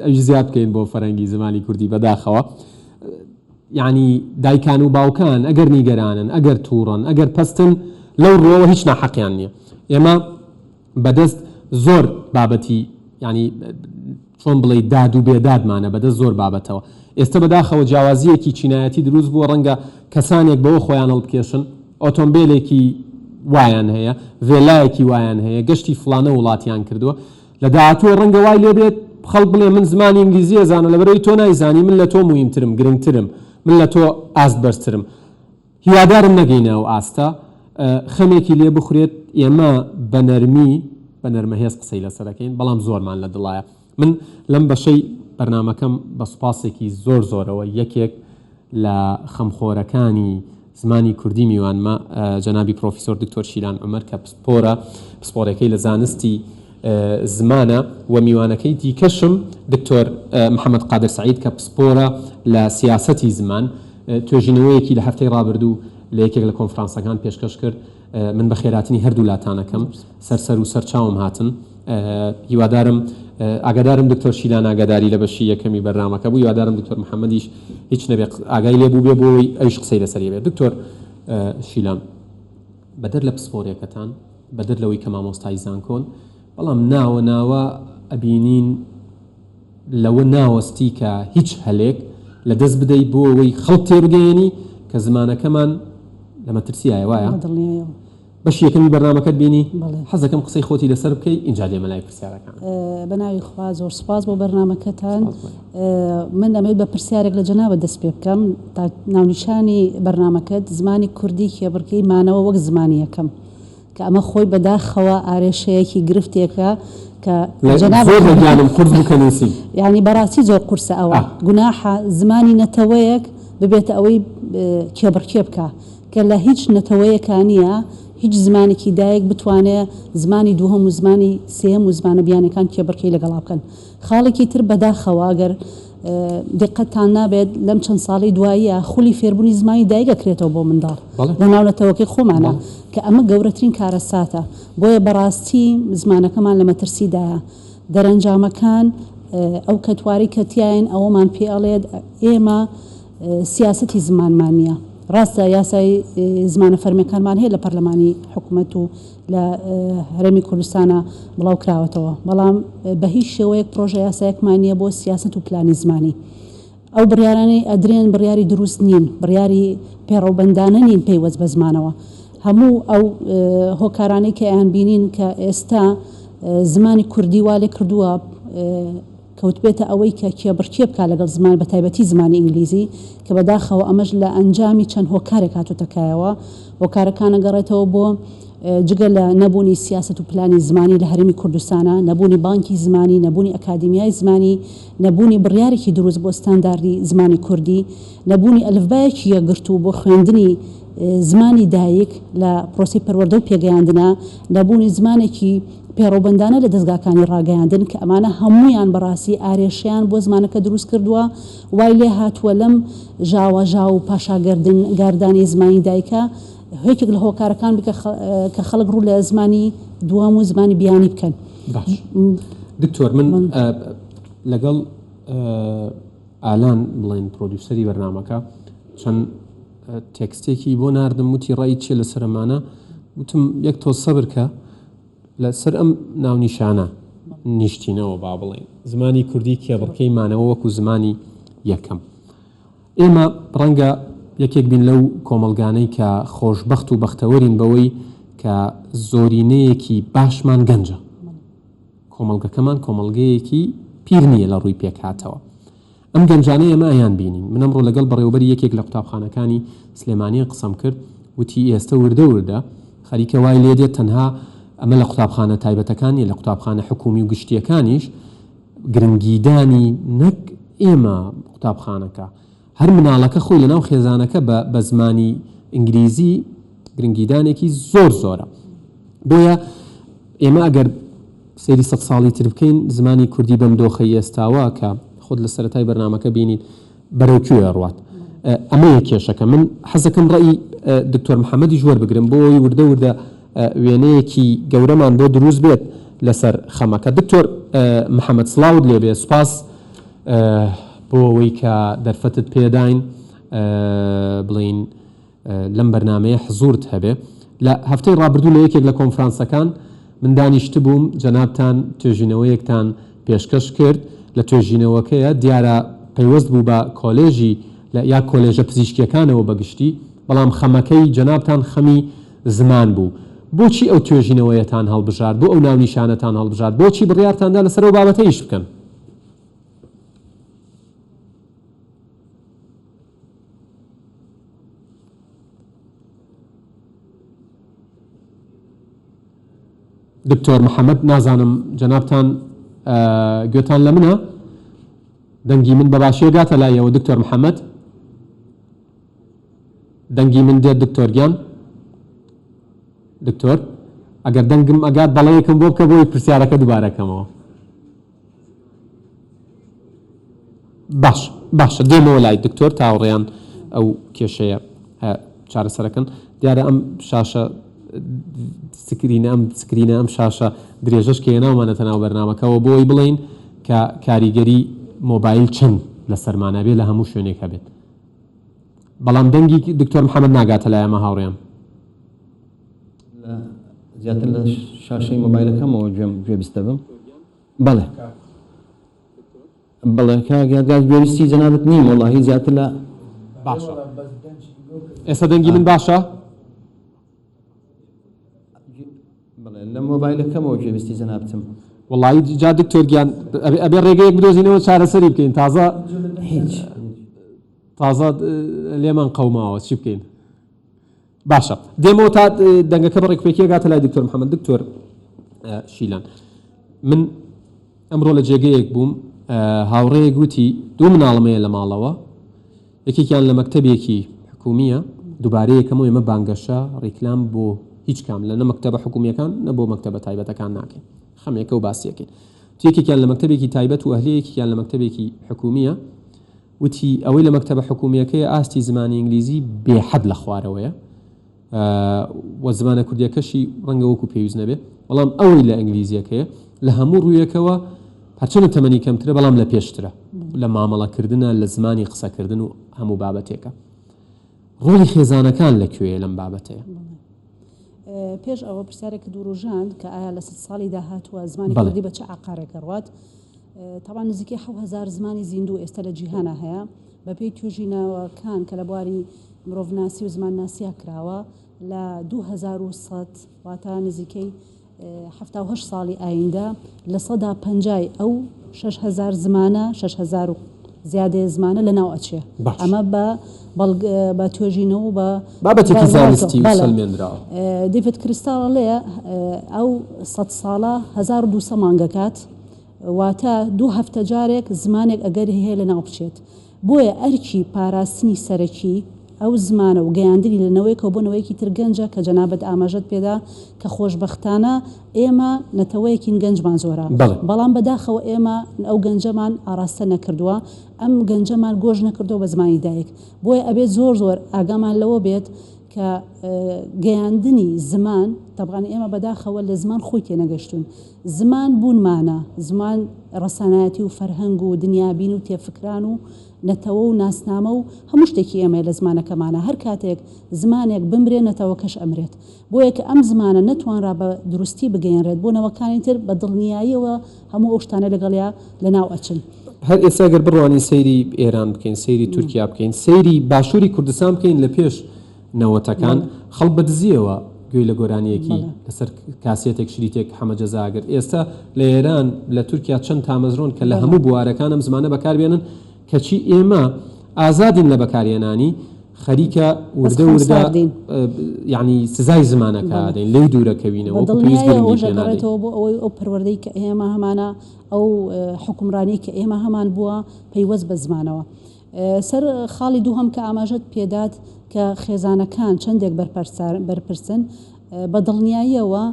ئەویش زیاد بکەین بۆ فەرەنگی زمانی کوردی بەداخەوە. یانی دایکان و باوکان ئەگەر نیگەرانن، ئەگەر تووڕەن، ئەگەر پەستن لەو ڕووەوە هیچ ناحەقیان نییە. ئێمە بەدەست زۆر بابەتی یانی چۆن بڵێی داد و بێدادمانە بەدەست زۆر بابەتەوە. ئێستە بەداخەوە جیاوازییەکی چینایەتی دروست بووە ڕەنگە کەسانێک بەوە خۆیان هەڵبکێشن ئۆتۆمبێلێکی وایان هەیە، ڤێلایەکی وایان هەیە، گەشتی فڵانە وڵاتیان کردووە. لە داهاتووە ڕەنگە وای لێ بێت خەڵک بڵێ من زمانی ئینگلیزی ئەزانم لەبەرئەوەی تۆ نایزانی من لە تۆ موهیمترم، گرنگترم، من لە تۆ ئاست بەرزترم. هیوادارم نەگەینە ئەو ئاستە، خەمێکی لێ بخورێت، ئێمە بە نەرمی، بە نەرمەهێز قسەی لەسەر ئەکەین، بەڵام زۆرمان لە دڵایە. من لەم بەشەی بەرنامەکەم بە سوپاسێکی زۆر زۆرەوە یەکێک لە خەمخۆرەکانی زمانی کوردی میوانمە جەنابی پرۆفیسۆر دکتۆر شیلان عومەر کە پسپۆرە پسپۆرەکەی لە زانستی زمانە و میوانەکەی دیکەشم دکتۆر محەمەد قادر سەعید کە پسپۆرە لە سیاسەتی زمان توێژینەوەیەکی لە هەفتەی ڕابردوو لە یەکێک لە کۆنفرانسەکان پێشکەش کرد من بەخێراتنی هەردوو لاتان ئەکەم سەر سەر و سەر چاوم هاتن هیوادارم ئاگادارم دکتۆر شیلان ئاگاداری لە بەشی یەکەمی بەرنامەکە بوو هیوادارم دکتۆر محەممەدیش هیچ نەبێ ئاگای لێ بوو بێ بۆ ئەوەی ئەویش قسەی لەسەر بێت دکتۆر شیلان بەدەر لە پسپۆریەکەتان بەدەر لەوەی کە مامۆستای زانکۆن بەڵام ناوە ناوە ئەبینین لەوە ناوەستی کە هیچ هەلێک لە دەست بدەی بۆ ئەوەی خەڵک تێبگەیەنی کە زمانەکەمان لە مەترسیایە وایە؟ بەدڵنیایەوە. بەشی یەکەمی بەرنامەکەت بینی؟ بەڵێ. حەز دەکەم قسەی خۆتی لەسەر بکەی ئینجا دێمە لای پرسیارەکانم. بە ناوی خوا زۆر سوپاس بۆ بەرنامەکەتان. سوپاس بۆ ئێوە. من ئەمەوێت بە پرسیارێک لە جەنابت دەست پێ بکەم تا ناونیشانی بەرنامەکەت زمانی کوردی کێبڕکێی مانەوە وەک زمانی یەکەم. کە ئەمە خۆی بەداخەوە ئارێشەیەکی گرفتێکە کە جەنابت زۆر لە گیانم قورس بوو کە نووسیم. یانی بەڕاستی زۆر قورسە ئەوە گوناحە زمانی نەتەوەیەک ببێتە ئەوەی کێبڕکێ بکا کە لە هیچ نەتەوەیەکا نییە هیچ زمانێکی دایک بتوانێ زمانی دووهەم و زمانی سێیەم و زمانە بیانیەکان کێبڕکێی لەگەڵا بکەن خاڵێکی تر بەداخەوە ئەگەر دیقەتتان نابێت لەم چەند ساڵەی دواییە خولی فێربوونی زمانی دایک ئەکرێتەوە بۆ منداڵ لە ناو نەتەوەکەی خۆمانە کە ئەمە گەورەترین کارەساتە بۆیە بەڕاستی زمانەکەمان لە مەترسیدایە دەرەنجامەکان ئەو کەتوارەی کە تیاین ئەوەمان پێ ئەڵێت ئێمە سیاسەتی زمانمان نییە ڕاستە یاسای زمانە فەرمیەکانمان هەیە لە پەرلەمانی حکومەت و لە هەرێمی کوردستانا بڵاو کراوەتەوە، بەڵام بە هیچ شێوەیەک پرۆژە یاسایەکمان نییە بۆ سیاسەت و پلانی زمانی. ئەو بڕیارانەی ئەدرێن بڕیاری دروست نین، بڕیاری پێڕەوبەندانە نین پەیوەست بە زمانەوە. هەموو ئەو هۆکارانەی کە ئەیانبینین کە ئێستا زمانی کوردی وا لێ کردووە، کەوتبێتە ئەوەی کە کێبڕکێ بکات لەگەڵ زمان بە تایبەتی زمانی ئینگلیزی کە بەداخەوە ئەمەش لە ئەنجامی چەند هۆکارێک هاتۆتە کایەوە هۆکارەکان ئەگەڕێتەوە بۆ جگە لە نەبوونی سیاسەت و پلانی زمانی لە هەرێمی کوردستانا نەبوونی بانکی زمانی نەبوونی ئەکادیمیای زمانی نەبوونی بڕیارێکی دروست بۆ ستانداردی زمانی کوردی نەبوونی ئەلفبایەکی یەکگرتوو بۆ خوێندنی زمانی دایک لە پرۆسەی پەروەردە و پێگەیاندنا نەبوونی زمانێکی پێڕەوبەندانە لە دەزگاکانی ڕاگەیاندن کە ئەمانە هەموویان بەڕاستی ئارێشەیان بۆ زمانەکە دروست کردووە وای لێ هاتووە لەم ژاوەژاو و پاشاگەردن گاردانی زمانی دایکە یەکێک لە هۆکارەکان بکە کە خەڵک ڕوو لە زمانی دووەم و زمانی بیانی بکەن. باش دکتۆر من لەگەڵ ئالان بڵێن پرۆدیوسەری بەرنامەکە چەند تێکستێکی بۆ ناردم وتی ڕای چیە لەسەر ئەمانە وتم یەک تۆز سەبر کە لەسەر ئەم ناونیشانە نیشتینەوە با بڵێین زمانی کوردی کێبڕکێی مانەوە وەکو زمانی یەکەم ئێمە ڕەنگە یەکێک بین لەو کۆمەڵگانەی کە خۆشبەخت و بەختەوەرین بەوەی کە زۆرینەیەکی باشمان گەنجە کۆمەڵگەکەمان کۆمەڵگەیەکی پیر نییە لە ڕووی پێکهاتەوە ئەم گەنجانەی ئێمە ئەیانبینین. من ئەمڕۆ لەگەڵ بەڕێوەبەری یەکێک لە قوتابخانەکانی سلێمانی قسەم کرد، وتی ئێستە وردە وردە خەریکە وای لێدێت تەنها ئەمە لە قوتابخانە تایبەتەکان نییە، لە قوتابخانە حکوومی و گشتییەکانیش گرنگیدانی نەک ئێمە قوتابخانەکە، هەر مناڵەکە خۆی لەناو خێزانەکە بە بە زمانی ئینگلیزی گرنگیدانێکی زۆر زۆرە. بۆیە ئێمە ئەگەر سەیری سەد ساڵی تر بکەین زمانی کوردی بەم دۆخەی ئێستاوە کە خۆت لە سەرەتای بەرنامەکە بینیت بەرەو کوێ ئەڕوات ئەمەیە کێشەکە من حەزەکەم ڕەئی دکتۆر محەممەدیش وەربگرم بۆ ئەوەی وردە وردە وێنەیەکی گەورەمان بۆ دروست بێت. لەسەر خەمەکە. دکتۆر محەمەد سڵاوت لێبێ سوپاس بۆ ئەوەی کە دەرفەتت پێداین بڵێین لەم بەرنامەیە حزورت هەبێ. لە هەفتەی ڕابردوو لە یەکێک لە کۆنفرانسەکان من دانیشتبووم جەنابتان توێژینەوەیەکتان پێشکەش کرد لە توێژینەوەکەیە دیارە پەیوەست بوو بە کۆلێژی لە یا کۆلێژە پزیشکیەکانەوە بە گشتی بەڵام خەمەکەی جەنابتان خەمی زمان بوو بۆچی ئەو توێژینەوەیەتان هەڵبژارد بۆ ئەو ناونیشانەتان هەڵبژارد بۆچی بڕیارتان دا لەسەر ئەو بابەتە ئیش بکەن؟ دکتۆر محەمەد نازانم جەنابتان گوێتان لە منە؟ دەنگی من بە باشی ئەگاتە لایەوە دکتۆر محەمەد؟ دەنگی من دێت دکتۆر گیان؟ دکتۆر ئەگەر دەنگم ئەگات بەڵێیەکم بۆ بکە بۆی پرسیارەکە دووبارە کەمەوە. باش باشە دێمەوە لای دکتۆر تاوڕێیان ئەو کێشەیە چارەسەرەکەن دیارە ئەم شاشە سکرینە ئەم سکرینە ئەم شاشە درێژەش کە هێناومانەتە ناو بەرنامەکەوە بۆی بڵێین کە کاریگەری مۆبایل چەند لەسەرمانە بێ لە هەموو شوێنێک هەبێت بەڵام دەنگی دکتۆر محەممەد ناگاتە لای ئەمە هاوڕێیان. زیاتر لە شاشەی مۆبایلەکەمەوە گوێم گوێبیست دەبم. بەڵێ بەڵێ کاک یادگار گوێبیستی جەنابت نیم وەڵاهی زیاتر لە باشە ئێستا دەنگی من باشە؟ بەڵێ لە مۆبایلەکەمەوە گوێبیستی جەنابتم. وەڵایی جا دکتۆر گیان ئەبێ ڕێگەیەک بدۆزینەوە چارەسەری بکەین تازە هیچ تازە لێمان قەوماوە چی بکەین باشە دێمەوە تا دەنگەکە بە ڕێکوپێکی ئەگاتە لای دکتۆر محەممەد دکتۆر شیلان من ئەمڕۆ لە جێگەیەک بووم هاوڕێیەک وتی دوو مناڵم هەیە لە ماڵەوە یەکێکیان لە مەکتەبێکی حکومیە دووبارە یەکەم و ئێمە بانگەشە ڕیکلام بۆ هیچ کام لە نە مەکتەبە حکومیەکان نە بۆ مەکتەبە تایبەتەکان ناکەین خەمێکە و باسیەکەین یەکێکیان لە مەکتەبێکی تایبەت و ئەهلی یەکێکیان لە مەکتەبێکی حکومیە وتی، ئەوەی لە مەکتەبە حکوومییەکەیە ئاستی زمانی ئینگلیزی بێ حەد لە خوارەوەیە و زمانە کوردییەکەشی ڕەنگە وەکوو پێویست نەبێ، بەڵام ئەوەی لە ئینگلیزییەکەیە لە هەموو ڕوویەکەوە هەرچەندە تەمەنی کەمترە بەڵام لە پێشترە لە مامەڵەکردنە، لە زمانی قسەکردن و هەموو بابەتێکە. ڕۆڵی خێزانەکان لە کوێیە لەم بابەتەیە؟ پێش ئەوە پرسیارێکت وروژاند کە ئایا لە سەد ساڵی داهاتووە زمانی کوردی بە چ ئاقارێک ئەڕوات؟ تەبعەن نزیکەی 7000 زمانی زیندوو ئێستا لە جیهانا هەیە، بەپێی توێژینەوەکان کە لە بواری مرۆڤناسی و زمانناسیا کراوە لە 2100 واتە نزیکەی 78 ساڵی ئایندە 50% ی ئەو 6000 زمانە 6000 و زیادەیە زمانە لەناو ئەچێ. باش. ئەمە بە بەڵگە بە توێژینەوە و بە بابەتێکی زانستی و سەلمێنراوە. دەیڤد کریستاڵ ئەڵێ ئەو سەد ساڵە 1200 مانگ ئەکات واتە دوو هەفتە جارێک زمانێک ئەگەری هەیە لەناو بچێت. بۆیە ئەرکی پاراستنی سەرەکی ئەو زمانە و گەیاندنی لە نەوەیەکەوە بۆ نەوەیەکی تر گەنجە کە جەنابت ئاماژەت پێدا کە خۆشبەختانە ئێمە نەتەوەیەکین گەنجمان زۆرە بەڵێ. بەڵام بەداخەوە ئێمە ئەو گەنجەمان ئاڕاستە نەکردووە ئەم گەنجەمان گۆش نەکردووە بە زمانی دایک بۆیە ئەبێت زۆر زۆر ئاگامان لەوە بێت کە گەیاندنی زمان تەبعەن ئێمە بەداخەوە لە زمان خۆی تێنەگەشتوون زمان بوونمانە، زمان ڕەسەنایەتی و فەرهەنگ و دنیابینی و تێفکران و نەتەوە و ناسنامە و هەموو شتێکی ئێمەیە لە زمانەکەمانا. هەر کاتێک زمانێک بمرێ نەتەوەکەش ئەمرێت. بۆیە کە ئەم زمانە نەتوانرا بە دروستی بگەیەنرێت بۆ نەوەکانی تر بە دڵنیاییەوە هەموو ئەو شتانە لەگەڵیا لەناو ئەچن. هەر ئێستا گەر بڕوانین سەیری ئێران بکەین، سەیری تورکیا بکەین، سەیری باشووری کوردستان بکەین لە پێش نەوەتەکان خەڵک بە دزییەوە گوێی لە گۆرانییەکی لەسەر کاسێتێک شریتێک حەمە جەزا ئەگرت. ئێستا لە ئێران، لە تورکیا چەند تامەزرۆن کە لە هەموو بوارەکان ئەم زمانە بەکار بێنن، کەچی ئێمە ئازادین لە بەکارهێنانی، خەریکە وردە وردە یانی سزای زمانەکە ئەدەین، لێی دوورەکەوینەوە، وەکو پێویست گرنگی پێ نادەین. بۆ ئەوەی ئەو پەروەردەی کە ئێمە هەمانە، ئەو حوکمڕانیەی کە ئێمە هەمان بووە پەیوەست بە زمانەوە. سەر خاڵی دووهەم کە ئاماژەت پێدات کە خێزانەکان چەندێک بەرپرسن، بە دڵنیاییەوە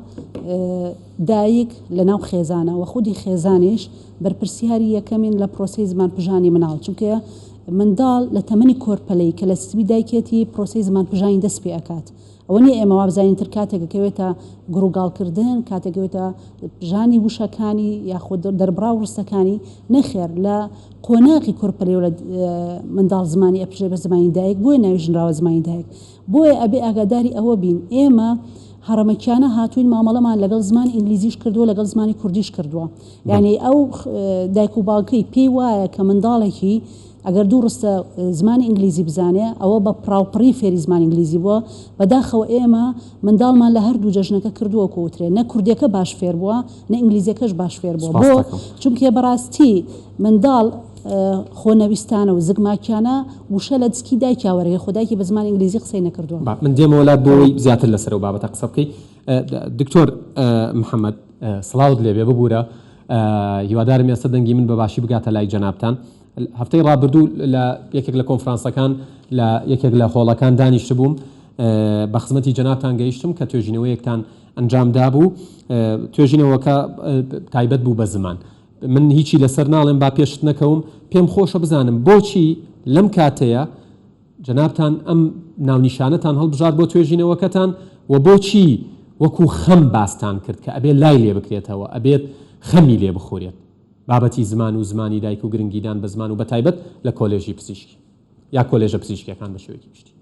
دایک لە ناو خێزانە و خودی خێزانیش بەرپرسیاری یەکەمین لە پرۆسەی زمانپژانی مناڵ، چونکە. منداڵ لە تەمەنی کۆرپەلەی کە لە سیستمی دایکیەتی پرۆسەی زمان پژانی دەست پێ ئەکات ئەوە نیە ئێمە وابزانین تر کاتێک ئەکەوێتە گڕوگاڵ کردن کاتێک ئەکەوێتە ژانی وشەکانی یاخود دەربڕاو ڕستەکانی نەخێر لە قۆناغی کۆرپەلەیەوە لە منداڵ زمانی ئەپژێ بە زمانی دایک بۆیە ناوی ژنراوە زمانی دایک بۆیە ئەبێ ئاگاداری ئەوە بین ئێمە هەڕەمەکیانە هاتووین مامەڵەمان لەگەڵ زمانی ئینگلیزیش کردووە لەگەڵ زمانی کوردیش کردووە یانی ئەو دایک و باوکەی پێی وایە کە منداڵێکی ئەگەر دوو ڕستە زمانی ئینگلیزی بزانێ ئەوە بە پڕاوپڕی فێری زمانی ئینگلیزی بووە بەداخەوە ئێمە منداڵمان لە هەردوو جەژنەکە کردووە کوترێ نە کوردیەکە باش فێر بووە نە ئینگلیزیەکەش باش فێر بووە بۆ چونکێ بەڕاستی منداڵ خۆنەویستانە و زگماکیانە وشە لە دسکی دایکیا وەرەگرێ خۆ دایکی بە زمانی ئینگلیزی قسەی نەکردووە. با من دێمەوە لات بۆ ئەوەی زیاتر لەسەر ئەو بابەتە قسە بکەی. دکتۆر محەمەد سڵاوت لێبێ ببورە هیوادارم ئێستا دەنگی من بە باشی بگاتە لای جەنابتان. هەفتەی ڕابردوو لە یەکێک لە کۆنفرانسەکان لە یەکێک لە هۆڵەکان دانیشتبووم بە خزمەتی جەنابتان گەیشتم کە توێژینەوەیەکتان ئەنجام دابوو توێژینەوەکە تایبەت بوو بە زمان. من هیچی لەسەر ناڵێم با پێشت نەکەوم، پێم خۆشە بزانم بۆچی لەم کاتەیە جەنابتان ئەم ناونیشانەتان هەڵبژارد بۆ توێژینەوەکەتان و بۆچی وەکو خەم باستان کرد کە ئەبێت لای لێ بکرێتەوە، ئەبێت خەمی لێ بخورێت بابەتی زمان و زمانی دایک و گرنگیدان بە زمان و بەتایبەت لە کۆلێژی پزیشکی یا کۆلێژە پزیشکیەکان بە شێوەیەکی گشتی.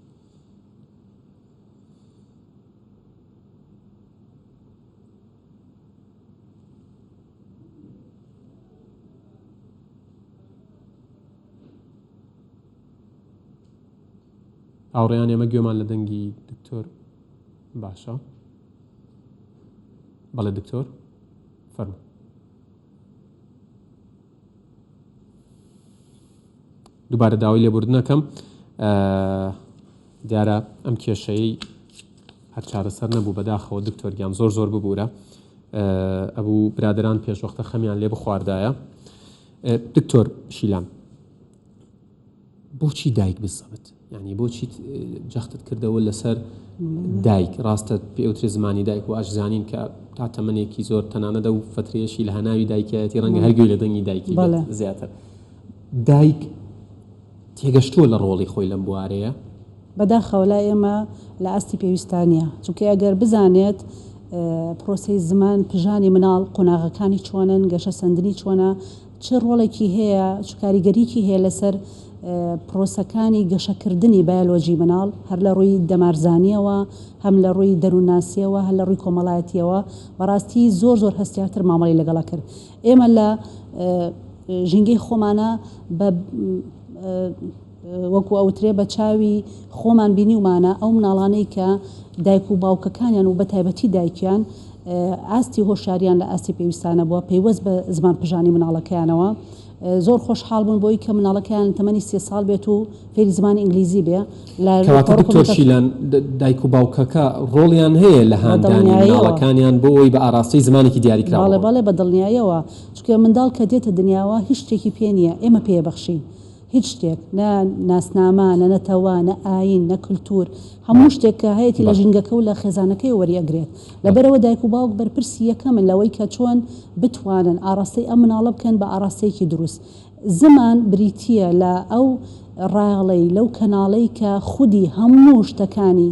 هاوڕێیان ئێمە گوێمان لە دەنگی دکتۆر باشە بەڵێ دکتۆر فەرموو دووبارە داوای لێبوردنەکەم دیارە ئەم کێشەیەی هەر چارەسەر نەبوو بەداخەوە دکتۆر گیان زۆر زۆر ببورە ئەبوو برادران پێشوەختە خەمیان لێ بخواردایە دکتۆر شیلان بۆچی دایک بزەبت یعنی بۆچی جەختت کردەوە لەسەر دایک ڕاستە پێوترێ زمانی دایک و ئەشزانین کە تا تەمەنێکی زۆر تەنانەت ئەو فترەیەشی لە هەناوی دایکایەتی ڕەنگە هەر گوێی لە دەنگی دایکی زیاتر دایک تێگەشتووە لە ڕۆڵی خۆی لەم بوارەیە؟ بەداخەوە لای ئێمە لە ئاستی پێویستا نییە، چونکە ئەگەر بزانێت پرۆسەی زمان پژانی مناڵ قۆناغەکانی چۆنن، گەشەسەندنی چۆنە، چ ڕۆڵێکی هەیە، چ کاریگەریی هەیە لەسەر پرۆسەکانی گەشەکردنی بایۆلۆجی مناڵ هەر لە ڕووی دەمارزانییەوە، هەم لە ڕووی دەروونناسییەوە، هەر لە ڕووی کۆمەڵایەتییەوە، بەڕاستی زۆر زۆر هەستیارتر مامەڵەی لەگەڵ ئەکرد. ئێمە لە ژینگەی خۆمانە بە وەکو ئەوترێ بە چاوی خۆمان بینیومانە ئەو مناڵانەی کە دایک و باوکەکانیان و بە تایبەتی دایکیان ئاستی هۆشیاریان لە ئاستی پێویستانە بووە پەیوەست بە زمان پژانی مناڵەکەیانەوە زۆر خۆشحاڵ بوون بۆی کە مناڵەکەیان تەمەنی سێ ساڵ بێت و فێری زمانی ئینگلیزی بێ لە کەواتە دکتۆر شیلان دایک و باوکەکە ڕۆڵیان هەیە لە هاندانی مناڵەکانیان بۆ ئەوەی بە ئاراستەی زمانێکی دیاریکراو بەڵێ بەڵێ بە دڵنیاییەوە چونکە منداڵ کە دێتە دنیاوە هیچ شتێکی پێ نییە ئێمە پێ بەخشین هیچ شتێک نە ناسنامە نە نەتەوە نە ئایین نە کلتور هەموو شتێک کە هەیەتی لە ژینگەکە و لە خێزانەکەی وەری ئەگرێت لەبەرئەوە دایک و باوک بەرپرسی یەکەمن لەوەی کە چۆن بتوانن ئاڕاستەی ئەم مناڵە بکەن بە ئاڕاستەیەکی دروست زمان بریتییە لە ئەو ڕایەڵەی، لەو کەناڵەی کە خودی هەموو شتەکانی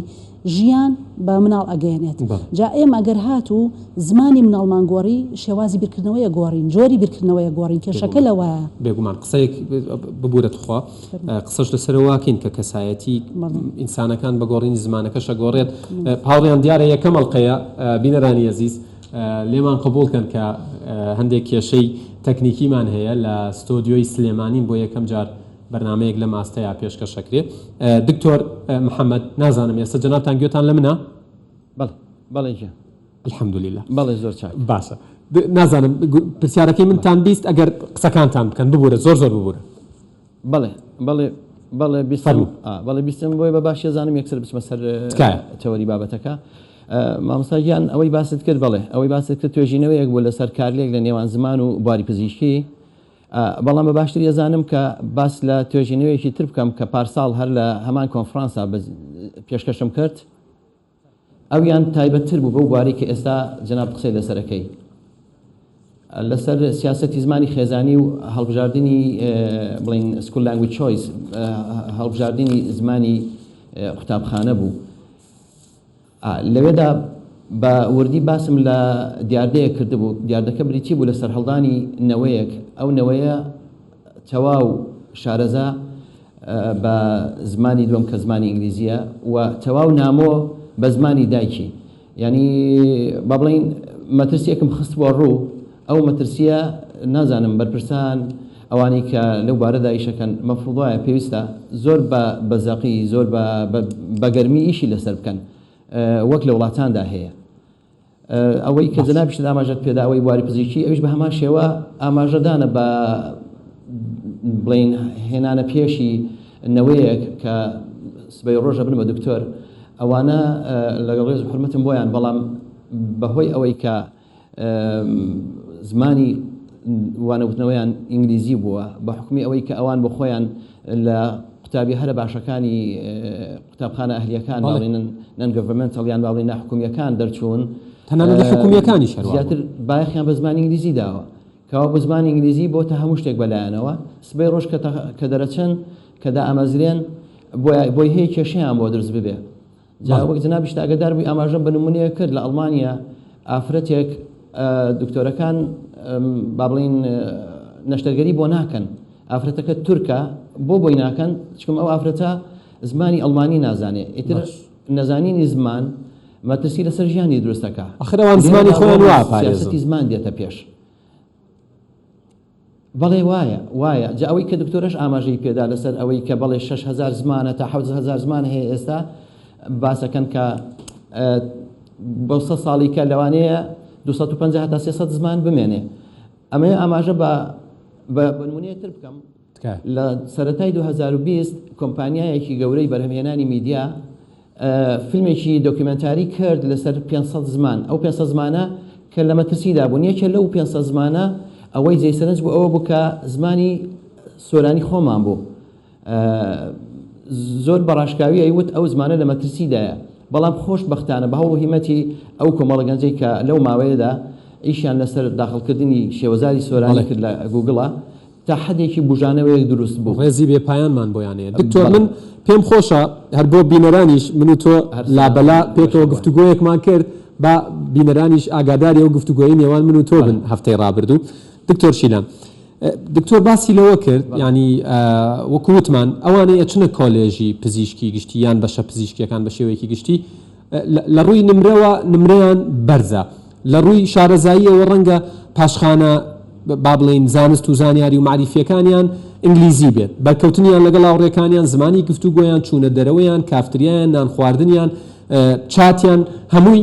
ژیان بە مناڵ ئەگەیەنێت. جا ئێمە گەر هاتوو زمانی مناڵمان گۆڕی، شێوازی بیرکردنەوەی ئەگۆڕین، جۆری بیرکردنەوەی ئەگۆڕین، کێشەکە لەوەیە. بێگومان. قسەیەک، ببورە توخوا، قسەش لەسەر ئەوە ئەکەین کە کەسایەتی ئینسانەکان بە گۆڕینی زمانەکەش ئەگۆڕێت. هاوڕێیان دیارە یەکەم ئەڵقەیە، بینەرانی ئەزیز، لێمان قبوڵ کەن کە هەندێک کێشەی تەکنیکیمان هەیە لە ستۆدیۆی سلێمانین بۆ یەکەم جار بەرنامەیەک لەم ئاستەیا پێشکەش ئەکرێ. دکتۆر محەمەد نازانم ئێستا جەنابتان گوێتان لە منە؟ بەڵێ بەڵێ گیان. الحمدللە. بەڵێ زۆر چاک. باشە نازانم پرسیارەکەی منتان بیست ئەگەر قسەکانتان بکەن ببورە زۆر زۆر ببورە. بەڵێ بەڵێ بەڵێ بیستم فەرموو. ئا بەڵێ بیستم بۆیە بە باشی ئەزانم یەکسەر بچمە سەر تکایە. تەوەری بابەتەکە مامۆستا گیان ئەوەی باست کرد بەڵێ ئەوەی باست کرد توێژینەوەیەک بوو لەسەر کارلێک لە نێوان زمان و بواری پزیشکی بەڵام بە باشتر ئەزانم کە باس لە توێژینەوەیەکی تر بکەم کە پارساڵ هەر لە هەمان کۆنفرانسا پێشکەشم کرد ئەویان تایبەتتر بوو بەو بوارەی کە ئێستا جەنابت قسەی لەسەر ئەکەی. لەسەر سیاسەتی زمانی خێزانی و هەڵبژاردنی بڵێین school language choice هەڵبژاردنی زمانی قوتابخانە بوو. لەوێدا بە وردی باسم لە دیاردەیەک کردبوو، دیاردەکە بریتی بوو لە سەرهەڵدانی نەوەیەک، ئەو نەوەیە تەواو شارەزا بە زمانی دووەم کە زمانی ئینگلیزییە و تەواو نامۆ بە زمانی دایکی. یانی با بڵێین مەترسییەکم خستبووە ڕوو، ئەو مەترسییە نازانم بەرپرسان ئەوانەی کە لەو بارەدا ئیشەکەن مەفروض وایە پێویستە زۆر بە بە زەقی زۆر بە بە گەرمی ئیشی لەسەر بکەن وەک لە وڵاتاندا هەیە. ئەوەی کە جەنابیشت ئاماژەت پێدا ئەوەی بواری پزیشکی ئەویش بە هەمان شێوە ئاماژەدانە بە بڵێین هێنانە پێشی نەوەیەک کە سبەی ڕۆژە بن بە دکتۆر ئەوانە لەگەڵ ڕێز و حورمەتم بۆیان بەڵام بەهۆی ئەوەی کە زمانی وانەوتنەوەیان ئینگلیزی بووە بە حکومی ئەوەی کە ئەوان بۆ خۆیان لە قوتابی هەرە باشەکانی قوتابخانە ئەهلیەکان باڵێن non governmental یان باڵی ناحکومیەکان دەرچوون تەنانەت لە حکومیەکانیش هەر زیاتر بایەخیان بە زمانی ئینگلیزی داوە کەوا بۆ زمانی ئینگلیزی بۆتە هەموو شتێک بەلایانەوە سبەی ڕۆژ کە دەرەچن کە دائەمەزرێن بۆی هەیە کێشەیان بۆ دروست ببێ جا وەک جەنابیشت ئاگادار بووی ئاماژەم بە نمونەیەک کرد لە ئەڵمانیا ئافرەتێک دکتۆرەکان با بڵین نەشتەرگەری بۆ ناکەن ئافرەتەکە تورکە بۆ بۆی ناکەن چکم ئەو ئافرەتە زمانی ئەڵمانی نازانێ ئیتر نەزانینی زمان مەترسی لەسەر ژیانی دروستەکە ئەخر ئەوان زمانی خۆیان وا ئەپارێزن. سیاسەتی زمان دێتە پێش. بەڵێ وایە وایە جا ئەوەی کە دکتۆرەش ئاماژەی پێدا لەسەر ئەوەی کە بەڵێ 6000 زمانە تا 7000 زمان هەیە ئێستا باسەکەن کە بۆ سە ساڵی کە لەوانەیە 250 هەتا 300 زمان بمێنێ ئەمەیە ئاماژە بە بە نمونەیە تر بکەم لە سەرەتای 2020 کۆمپانیایەکی گەورەی بەرهەمهێنانی میدیا فیلمێکی دۆکیومێنتاری کرد لەسەر 500 زمان، ئەو 500 زمانە کە لە مەترسیدا بوون، یەکێ لەو 500 زمانە ئەوەی جێی سەرنج بوو ئەوە بوو کە زمانی سۆرانی خۆمان بوو. زۆر بە ڕاشکاوی ئەیوت ئەو زمانە لە مەترسیدایە، بەڵام خۆشبەختانە بە هەوڵ و هیمەتی ئەو کۆمەڵە گەنجەی کە لەو ماوەیەدا ئیشیان لەسەر داخڵکردنی شێوەزاری سۆرانی کرد لە گووگڵا، تا حەدێکی بوژانەوەیەک دروست بوو. ڕێزی بێ پایانمان بۆیان هەیە. دکتۆر من پێم خۆشە هەر بۆ بینەرانیش من و تۆ لابەلا پێکەوە گفتوگۆیەکمان کرد با بینەرانیش ئاگاداری ئەو گفتوگۆیەی نێوان من و تۆ بن هەفتەی ڕابردوو. دکتۆر شیلان دکتۆر باسی لەوە کرد یانی وەکو وتمان ئەوانەی ئەچنە کۆلێژی پزیشکی گشتی یان بەشە پزیشکیەکان بە شێوەیەکی گشتی لە ڕووی نمرەوە نمرەیان بەرزە لە ڕووی شارەزاییەوە ڕەنگە پاشخانە با بڵێین زانست و زانیاری و مەعریفییەکانیان ئینگلیزی بێت، بەرکەوتنیان لەگەڵ هاوڕێکانیان، زمانی گفتوگۆیان، چوونە دەرەوەیان، کافتریایان، نانخواردنیان، چاتیان هەمووی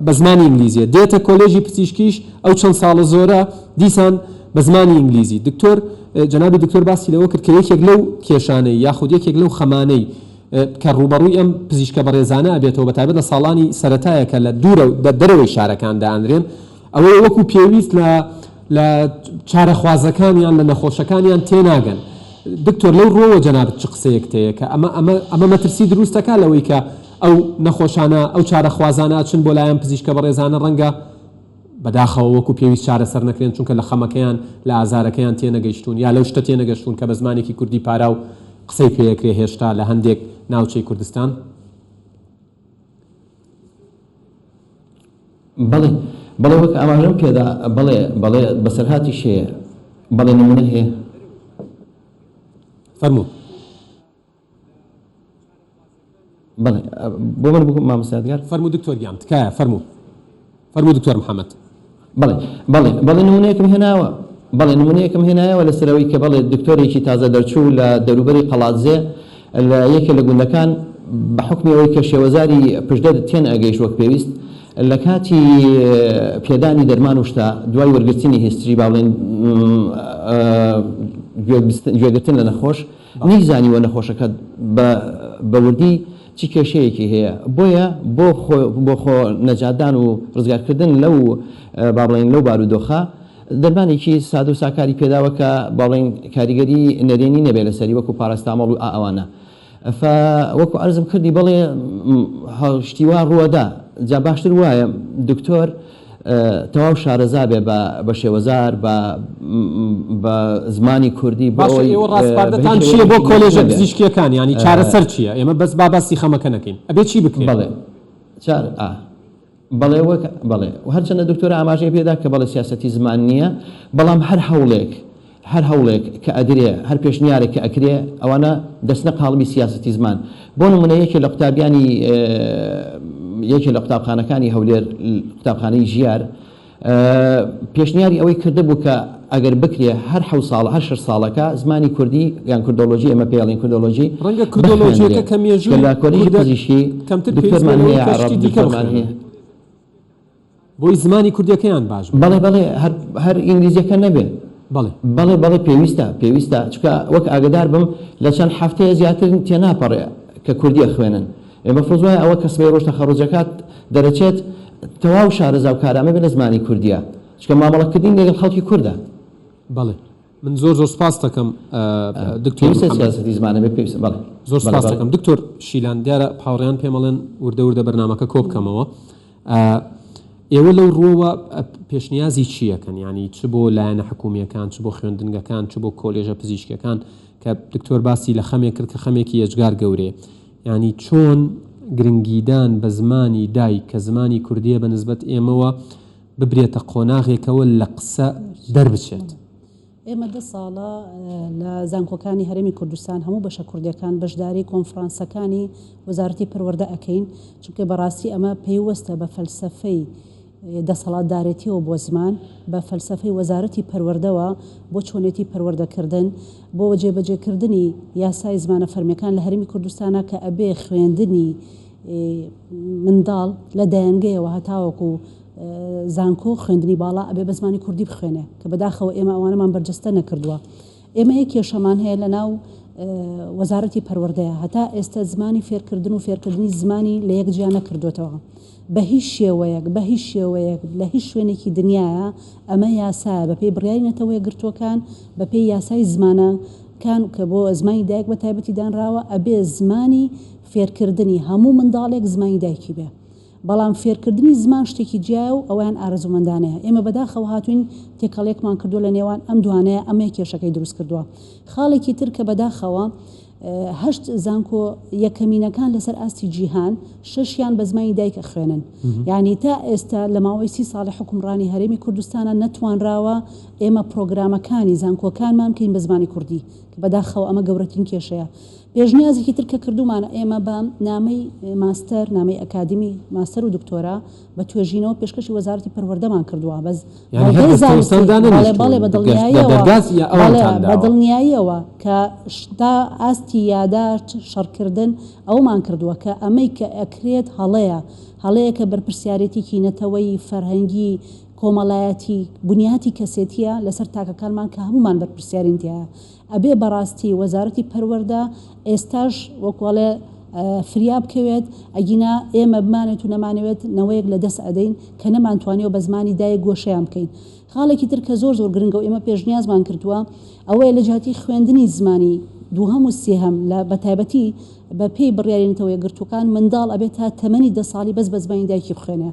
بە زمانی ئینگلیزییە. دێتە کۆلێژی پزیشکیش ئەو چەند ساڵە زۆرە دیسان بە زمانی ئینگلیزی. دکتۆر جەنابی دکتۆر باسی لەوە کرد کە یەکێک لەو کێشانەی یاخود یەکێک لەو خەمانەی کە ڕووبەڕووی ئەم پزیشکە بەڕێزانە ئەبێتەوە بەتایبەت لە ساڵانی سەرەتایە کە لە دوورە دەرەوەی شارەکان دائەنرێن ئەوەیە وەکو پێویست لە لە چارەخوازەکانیان لە نەخۆشەکانیان تێناگەن دکتۆر لەو ڕووەوە جەنابت چ قسەیەکت هەیە کە ئەمە ئەمە ئەمە مەترسی دروست دەکات لەوەی کە ئەو نەخۆشانە ئەو چارەخوازانە ئەچن بۆ لای ئەم پزیشکە بەڕێزانە ڕەنگە بەداخەوە وەکو پێویست چارەسەر نەکرێن چونکە لە خەمەکەیان لە ئازارەکەیان تێنەگەیشتوون یا لەو شتە تێنەگەشتوون کە بە زمانێکی کوردی پاراو قسەی پێیەکرێ هێشتا لە هەندێک ناوچەی کوردستان. بەڵێ بەڵێ وەک ئاماژەم پێدا بەڵێ بەڵێ بەسەرهاتیش هەیە بەڵێ نمونە هەیە. فەرموو. بەڵێ بۆ من بکو مامۆستا یادگار. فەرموو دکتۆر گیان تکایە فەرموو فەرموو دکتۆر محمد. بەڵێ بەڵێ بەڵێ نمونەیەکم هێناوە بەڵێ نمونەیەکم هێنایەوە لەسەر ئەوەی کە بەڵێ دکتۆرێکی تازە دەرچوو لە دەوروبەری قەڵادزێ لە یەکێ لە گوندەکان بە حوکمی ئەوەی کە شێوەزاری پشدەر تێنەئەگەیشت وەک پێویست لە کاتی پێدانی دەرمان و شتا دوای وەرگرتنی history با بڵێین گوێگرتن لە نەخۆش نەیزانیوە نەخۆشەکە بە بە وردی چ کێشەیەکی هەیە بۆیە بۆ خۆ بۆ خۆ نەجاتدان و ڕزگارکردن لەو با بڵێین لەو بارودۆخە دەرمانێکی سادە و ساکاری پێداوە کە با بڵێین کاریگەری نەرێنی نەبێ لەسەری وەکو پاراستامۆڵ و ئا ئەوانە فە وەکو عەرزم کردی بەڵێ شتی وا ڕووەدا جا باشتر وایە دکتۆر. تەواو شارەزا بێ بە بە شێوەزار بە بە زمانی کوردی بۆ باشە ئەوەی ئێوە بە هیچ ڕاسپاردەتان شێوەیەک چییە بۆ یەکێکی کۆلێژە نەبێ. پزیشکییەکان یانی چارەسەر چییە ئێمە بەس با باسی خەمەکە نەکەین ئەبێ چی بکرێ؟ بەڵێ چار ئا. بەڵێ وەک بەڵێ و هەرچەندە دکتۆرە ئاماژەی پێدا کە بەڵێ سیاسەتی زمان نییە بەڵام هەر هەوڵێک هەر هەوڵێک کە ئەدرێ هەر پێشنیارێک کە ئەکرێ ئەوانە دەچنە قاڵبی سیاسەتی زمان بۆ نمونە یەکێ لە قوتابیانی یەکێ لە قوتابخانەکانی هەولێر قوتابخانەی ژیار پێشنیاری ئەوەی کردبوو کە ئەگەر بکرێ هەر حەوت ساڵ هەر شەش ساڵەکە زمانی کوردی یان کوردۆلۆژی ئێمە پێی ئەڵێین کوردۆلۆژی ڕەنگە کوردۆلۆژییەکە بخوێندرێ کە چونکە مێژووی لە کۆلێژی کوردە پزیشکی کەمتر پێویست بێ دکتۆرمان لەوەی هەیە کە عەڕەب شتی دیکە دکتۆرمان بخوێنن هەیە. بۆی زمانی کوردیەکەیان باش بێ. بەڵێ بەڵێ هەر هەر ئینگلیزیەکە نەبێ. بەڵێ. بەڵێ بەڵێ پێویستە پێویستە چونکە وەک ئاگەدار بم لە چەند هەفتەیە زیاتر تێناپەڕێ کە کوردی ئەخوێنن ئێ مەفروز وایە ئەوە کە سبەی ڕۆژ تەخەڕوج ئەکات دەرەچێت تەواو شارەزا و کارامە بێ لە زمانی کوردیا چونکە مامەڵەکردنی لەگەڵ خەڵکی کوردە. بەڵێ من زۆر زۆر سپاست دەکەم دکتۆر پێویستە محمد. سیاسەتی زمان هەبێ پێویستە بەڵێ زۆر بەڵێ سپاست بەڵێ. دەکەم دکتۆر شیلان دیارە هاوڕێیان پێم ئەڵێن وردە وردە بەرنامەکە کۆ بکەمەوە ئێوە لەو ڕووەوە پێشنیازی چی ئەکەن یانی چ بۆ لایەنە حکوومییەکان چ بۆ خوێندنگەکان چ بۆ کۆلێژە پزیشکیەکان کە دکتۆر باسی لە خەمێک کرد کە خەمێکی یەجگار گەورەیە یانی چۆن گرنگیدان بە زمانی دایک کە زمانی کوردیە بە نسبەت ئێمەوە ببرێتە قۆناغێکەوە لە قسە دەربچێت. ئێمە دە ساڵە لە زانکۆکانی هەرێمی کوردستان هەموو بەشە کوردیەکان بەشداری کۆنفرانسەکانی وەزارەتی پەروەردە ئەکەین، چونکە بەڕاستی ئەمە پەیوەستە بە فەلسەفەی دەسەڵاتدارێتیەوە بۆ زمان، بە فەلسەفەی وەزارەتی پەروەردەوە بۆ چۆنێتی پەروەردەکردن، بۆ جێبەجێکردنی یاسای زمانە فەرمیەکان لە هەرێمی کوردستانا کە ئەبێ خوێندنی منداڵ لە دایەنگەیەوە هەتاوەکو زانکۆ خوێندنی باڵا ئەبێ بە زمانی کوردی بخوێنێ کە بەداخەوە ئێمە ئەوانەمان بەرجەستە نەکردووە. ئێمە یەک کێشەمان هەیە لە ناو وەزارەتی پەروەردەیە هەتا ئێستە زمانی فێرکردن و فێرکردنی زمانی لە یەک جیا نەکردووەتەوە. بە هیچ شێوەیەک بە هیچ شێوەیەک لە هیچ شوێنێکی دنیایە ئەمە یاسایە بە پێی بڕیاری نەتەوەیەکگرتووەکان بە پێی یاسای زمانەکان کە بۆ زمانی دایک بە تایبەتی دانراوە ئەبێ زمانی فێرکردنی هەموو منداڵێک زمانی دایکی بێ. بەڵام فێرکردنی زمان شتێکی جیایە و ئەوەیان ئارەزوومەندانەیە. ئێمە بەداخەوە هاتووین تێکەڵیەکمان کردووە لە نێوان ئەم دوانەیە، ئەمەیە کێشەکەی دروست کردووە. خاڵێکی تر کە بەداخەوە هەشت زانکۆ یەکەمینەکان لەسەر ئاستی جیهان شەشیان بە زمانی دایک ئەخوێنن. یانی تا ئێستا لە ماوەی سی ساڵی حوکمڕانی هەرێمی کوردستانا نەتوانراوە ئێمە پرۆگرامەکانی زانکۆکانمان بکەین بە زمانی کوردی کە بەداخەوە ئەمە گەورەترین کێشەیە. پێشنیازێکی تر کە کردوومانە ئێمە بە نامەی ماستەر، نامەی ئەکادیمی ماستەر و دکتۆرا بە توێژینەوە پێشکەشی وەزارەتی پەروەردەمان کردووە بەس یانی هەر بەڵگەی دەستەوەستان زانستی بەڵێ دانەنیشتوون بەڵێ بە گەشت لە دڵنیاییەوە دەرگاز یا بەڵێ ئەوانتان بە داوە؟ دڵنیاییەوە کە تا ئاستی یاداشت شەڕکردن ئەوەمان کردووە کە ئەمەی کە ئەکرێت هەڵەیە هەڵەیە کە بەرپرسیارێتیکی نەتەوەیی فەرهەنگی کۆمەڵایەتی بنیاتی کەسێتیە لەسەر تاکەکانمان کە هەموومان بەرپرسیارین تیایا ئەبێ بەڕاستی وەزارەتی پەروەردە ئێستاش وەکو ئەڵێ فریا بکەوێت ئەگینا ئێمە بمانێت و نەمانەوێت نەوەیەک لە دەست ئەدەین کە نەمانتوانیوە بە زمانی دایک گۆشەیان بکەین. خاڵێکی تر کە زۆر زۆر گرنگە و ئێمە پێشنیازمان کردووە ئەوەیە لە جیاتی خوێندنی زمانی دووهەم و سێهەم لە بە تایبەتی بە پێی بڕیاری نەتەوە یەکگرتووەکان منداڵ ئەبێت تا تەمەنی دە ساڵی بەس بە زمانی دایکی بخوێنێ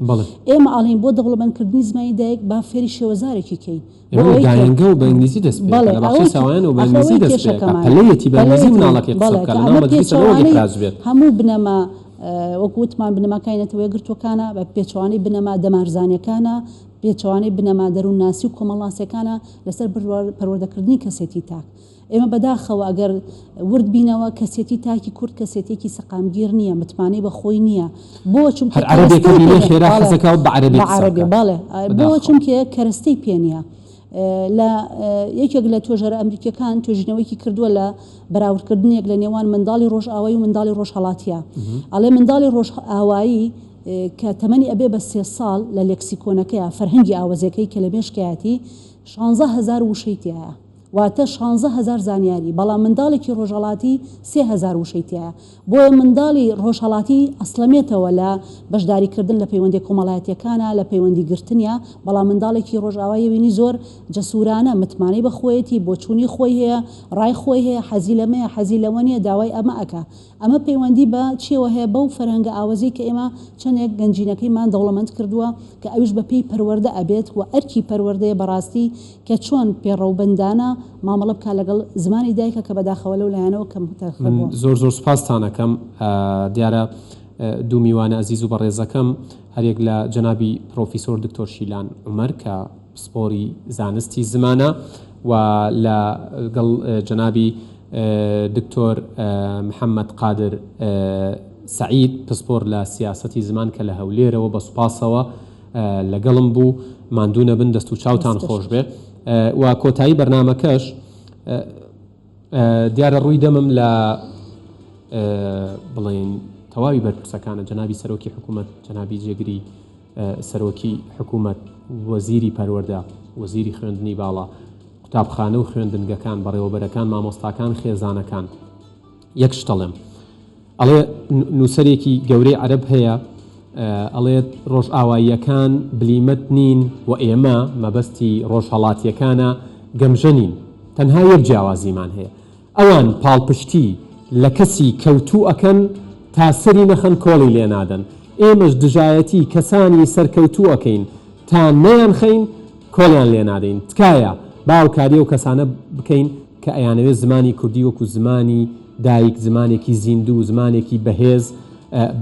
ئێمە ئەڵێین بۆ دەوڵەمەندکردنی زمانی دایک با فێری شێوەزارێکی کەین بۆ ئێمە ئەوەی کە دایەنگە و بە ئینگلیزی دەست پێ بەڵێ ئەکا لە باخچەی ئەوەی کە ساوایان و بە ئەخ ئینگلیزی ئەوەی دەست پێ ئەکا کێشەکەمانە پەلەیەتی بە ئینگلیزی پەلەیەتی مناڵەکەی قسە بەڵێ بکا کە لەناو ئەمە مەجلیسە نەوەک پێچەوانەی ئیحراج بێت. هەموو بنەما وەکو وتمان بنەماکانی نەتەوە یەکگرتووەکانە بە پێچەوانەی بنەما دەمارزانیەکانە پێچەوانەی بنەما دەروونناسی و کۆمەڵناسیەکانە لەسەر پەروەردەکردنی کەسێتی تاک. ئێمە بەداخەوە ئەگەر ورد بینەوە کەسێتی تاکی کورد کەسێتیەکی سەقامگیر نییە، متمانەی بە خۆی نییە. بۆ؟ چونکێ هەر عەرەبێک کەرەستەی بینێ پێ نییە. خێرا بەڵێ حەزەکا بە عەرەبی بە قسە عەرەبی بکات. بەڵێ بۆ؟ بەداخەوە. چونکێ کەرەستەی پێ نییە. لە یەکێک لە توێژەرە ئەمریکیەکان توێژینەوەیەکی کردووە لە بەراوردکردنێک لە نێوان منداڵی ڕۆژئاوایی و منداڵی ڕۆژهەڵاتیە. ئەڵێ منداڵی ڕۆژئاوایی کە تەمەنی ئەبێ بە سێ ساڵ لە لێکسیکۆنەکەیا، فەرهەنگی ئاوەزێکەی کە لە مێشکایەتی، 16,000 وشەی تیایە. واتە 16 هەزار زانیاری، بەڵام منداڵێکی ڕۆژهەڵاتی 3000 وشەی تیایە. بۆیە منداڵی ڕۆژهەڵاتی ئەسڵەمێتەوە لە بەشداری کردن لە پەیوەندیە کۆمەڵایەتیەکانا، لە پەیوەندی گرتنیا، بەڵام منداڵێکی ڕۆژئاوایی ئەبینی زۆر جەسورانە، متمانەی بە خۆیەتی، بۆچوونی خۆی هەیە، ڕای خۆی هەیە، حەزی لەمەیە، حەزی لەوە نیە، داوای ئەمە ئەکا. ئەمە پەیوەندی بە چیەوە هەیە؟ بەو فەرهەنگە ئاوەزەی کە ئێمە چەندێک گەنجینەکەیمان دەوڵەمەند کردووە کە ئەویش بە پێی پەروەردە ئەبێت و ئەرکی پەروەردەیە بەڕاستی کە چۆن پێڕەوبەندانە مامەڵە بکات لەگەڵ زمانی دایکە کە بەداخەوە لەو لایەنەوە کەمتەرخەم من بووە. زۆر زۆر سوپاستان ئەکەم دیارە دوو میوانە ئەزیز و بەڕێزەکەم هەریەک لە جەنابی پرۆفیسۆر دکتۆر شیلان عومەر کە پسپۆری زانستی زمانە و لە گەڵ جەنابی دکتۆر محەمەد قادر سەعید پسپۆر لە سیاسەتی زمان کە لە هەولێرەوە بە سوپاسەوە لەگەڵم بوو ماندوو نەبن دەست و چاوتان خۆش بێ و کۆتایی بەرنامەکەش دیارە ڕووی دەمم لە بڵێن تەواوی بەرپرسەکانە جەنابی سەرۆکی حکوومەت جەنابی جێگری سەرۆکی حکوومەت وەزیری پەروەردە وەزیری خوێندنی باڵا قوتابخانە و خوێندنگەکان بەڕێوەبەرەکان مامۆستاکان خێزانەکان یەک شتەڵێم ئەڵێ نووسەرێکی گەورەی عەرەب هەیە ئەڵێت ڕۆژئاواییەکان بلیمەت نین و ئێمە، مەبەستی ڕۆژهەڵاتییەکانە، گەمژە نین. تەنها یەک جیاوازیمان هەیە. ئەوان پاڵپشتی لە کەسی کەوتوو ئەکەن تا سەری نەخەن کۆڵی لێ نادەن. ئێمەش دژایەتی کەسانی سەرکەوتوو ئەکەین تا نەیانخەین کۆڵیان لێ نادەین. تکایە با هاوکاری ئەو کەسانە بکەین کە ئەیانەوێت زمانی کوردی وەکو زمانی دایک، زمانێکی زیندوو، زمانێکی بەهێز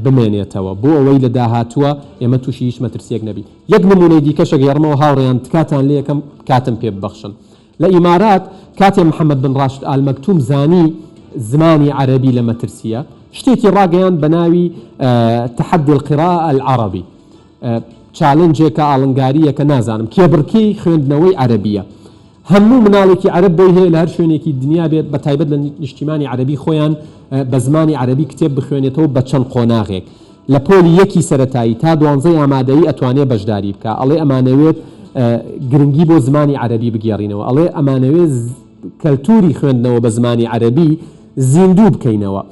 بمێنێتەوە بۆ ئەوەی لە داهاتووە ئێمە تووشی هیچ مەترسییەک نەبین. یەک نموونەی دیکەش ئەگێڕمەوە هاوڕێیان تکاتان لێ ئەکەم کاتم پێ ببەخشن. لە ئیمارات کاتێ محەمەد بن ڕاشد ئال مەکتوم زانی زمانی عەرەبی لە مەترسییە، شتێکی ڕاگەیاند بە ناوی تحدی القراءە العربی، challenge ێکە، ئاڵنگارییەکە، نازانم، کێبڕکێی خوێندنەوەی عەرەبییە. هەموو مناڵێکی عەرەب بۆی هەیە لە هەر شوێنێکی دنیا بێت بە تایبەت لە نیشتیمانی عەرەبی خۆیان بە زمانی عەرەبی کتێب بخوێنێتەوە بە چەند قۆناغێک لە پۆلی یەکی سەرەتایی تا دوانزەی ئامادەیی ئەتوانێ بەشداری بکا ئەڵێ ئەمانەوێت گرنگی بۆ زمانی عەرەبی بگێڕینەوە ئەڵێ ئەمانەوێت کەلتوری خوێندنەوە بە زمانی عەرەبی زیندوو بکەینەوە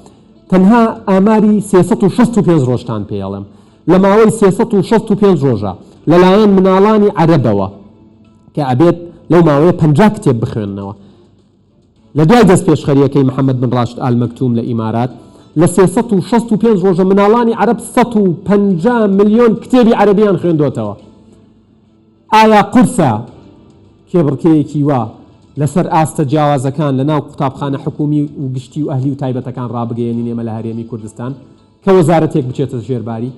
تەنها ئاماری 365 ڕۆژتان پێ ئەڵێم لە ماوەی 365 ڕۆژە لەلایەن مناڵانی عەرەبەوە کە ئەبێت لەو ماوەیە 50 کتێب بخوێننەوە. لە دوای دەستپێشخەرییەکەی محەمەد بن ڕاشد ئال مەکتوم لە ئیمارات، لە 365 ڕۆژە مناڵانی عەرەب 150 ملیۆن کتێبی عەرەبیان خوێندۆتەوە. ئایا قورسە کێبڕکێیەکی وا لەسەر ئاستە جیاوازەکان لە ناو قوتابخانە حکوومی و گشتی و ئەهلی و تایبەتەکان ڕابگەیەنین ئێمە لە هەرێمی کوردستان کە وەزارەتێک بچێتە ژێر باری؟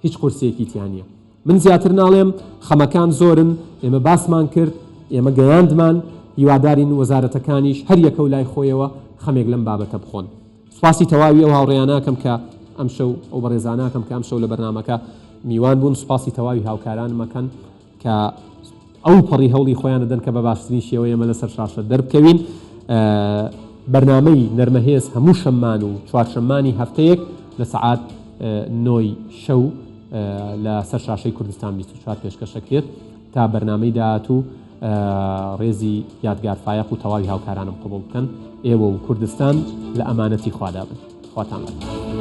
هیچ قورسیەکی تیا نیە. من زیاتر ناڵێم، خەمەکان زۆرن، ئێمە باسمان کرد، ئێمە گەیاندمان، هیوادارین وەزارەتەکانیش هەر یەکەو لای خۆیەوە خەمێک لەم بابەتە بخۆن. سوپاسی تەواوی ئەو هاوڕێیانە ئەکەم کە ئەمشەو، ئەو بەڕێزانە ئەکەم کە ئەمشەو لە بەرنامەکە میوان بوون، سوپاسی تەواوی هاوکارانم ئەکەن کە ئەوپەڕی هەوڵی خۆیان دەدەن کە بە باشترین شێوە ئێمە لەسەر شاشە دەربکەوین. بەرنامەی نەرمەهێز هەموو شەممان و چوارشەممانی هەفتەیەک لە سەعات نۆی شەو لە سەر شاشەی کوردستان 24 پێشکەش دەکرێت تا بەرنامەی داهاتوو ڕێزی یادگار فایەق و تەواوی هاوکارانم قبوڵ بکەن ئێوە و کوردستان لە ئەمانەتی خوادا بن خواتان لەگەڵ.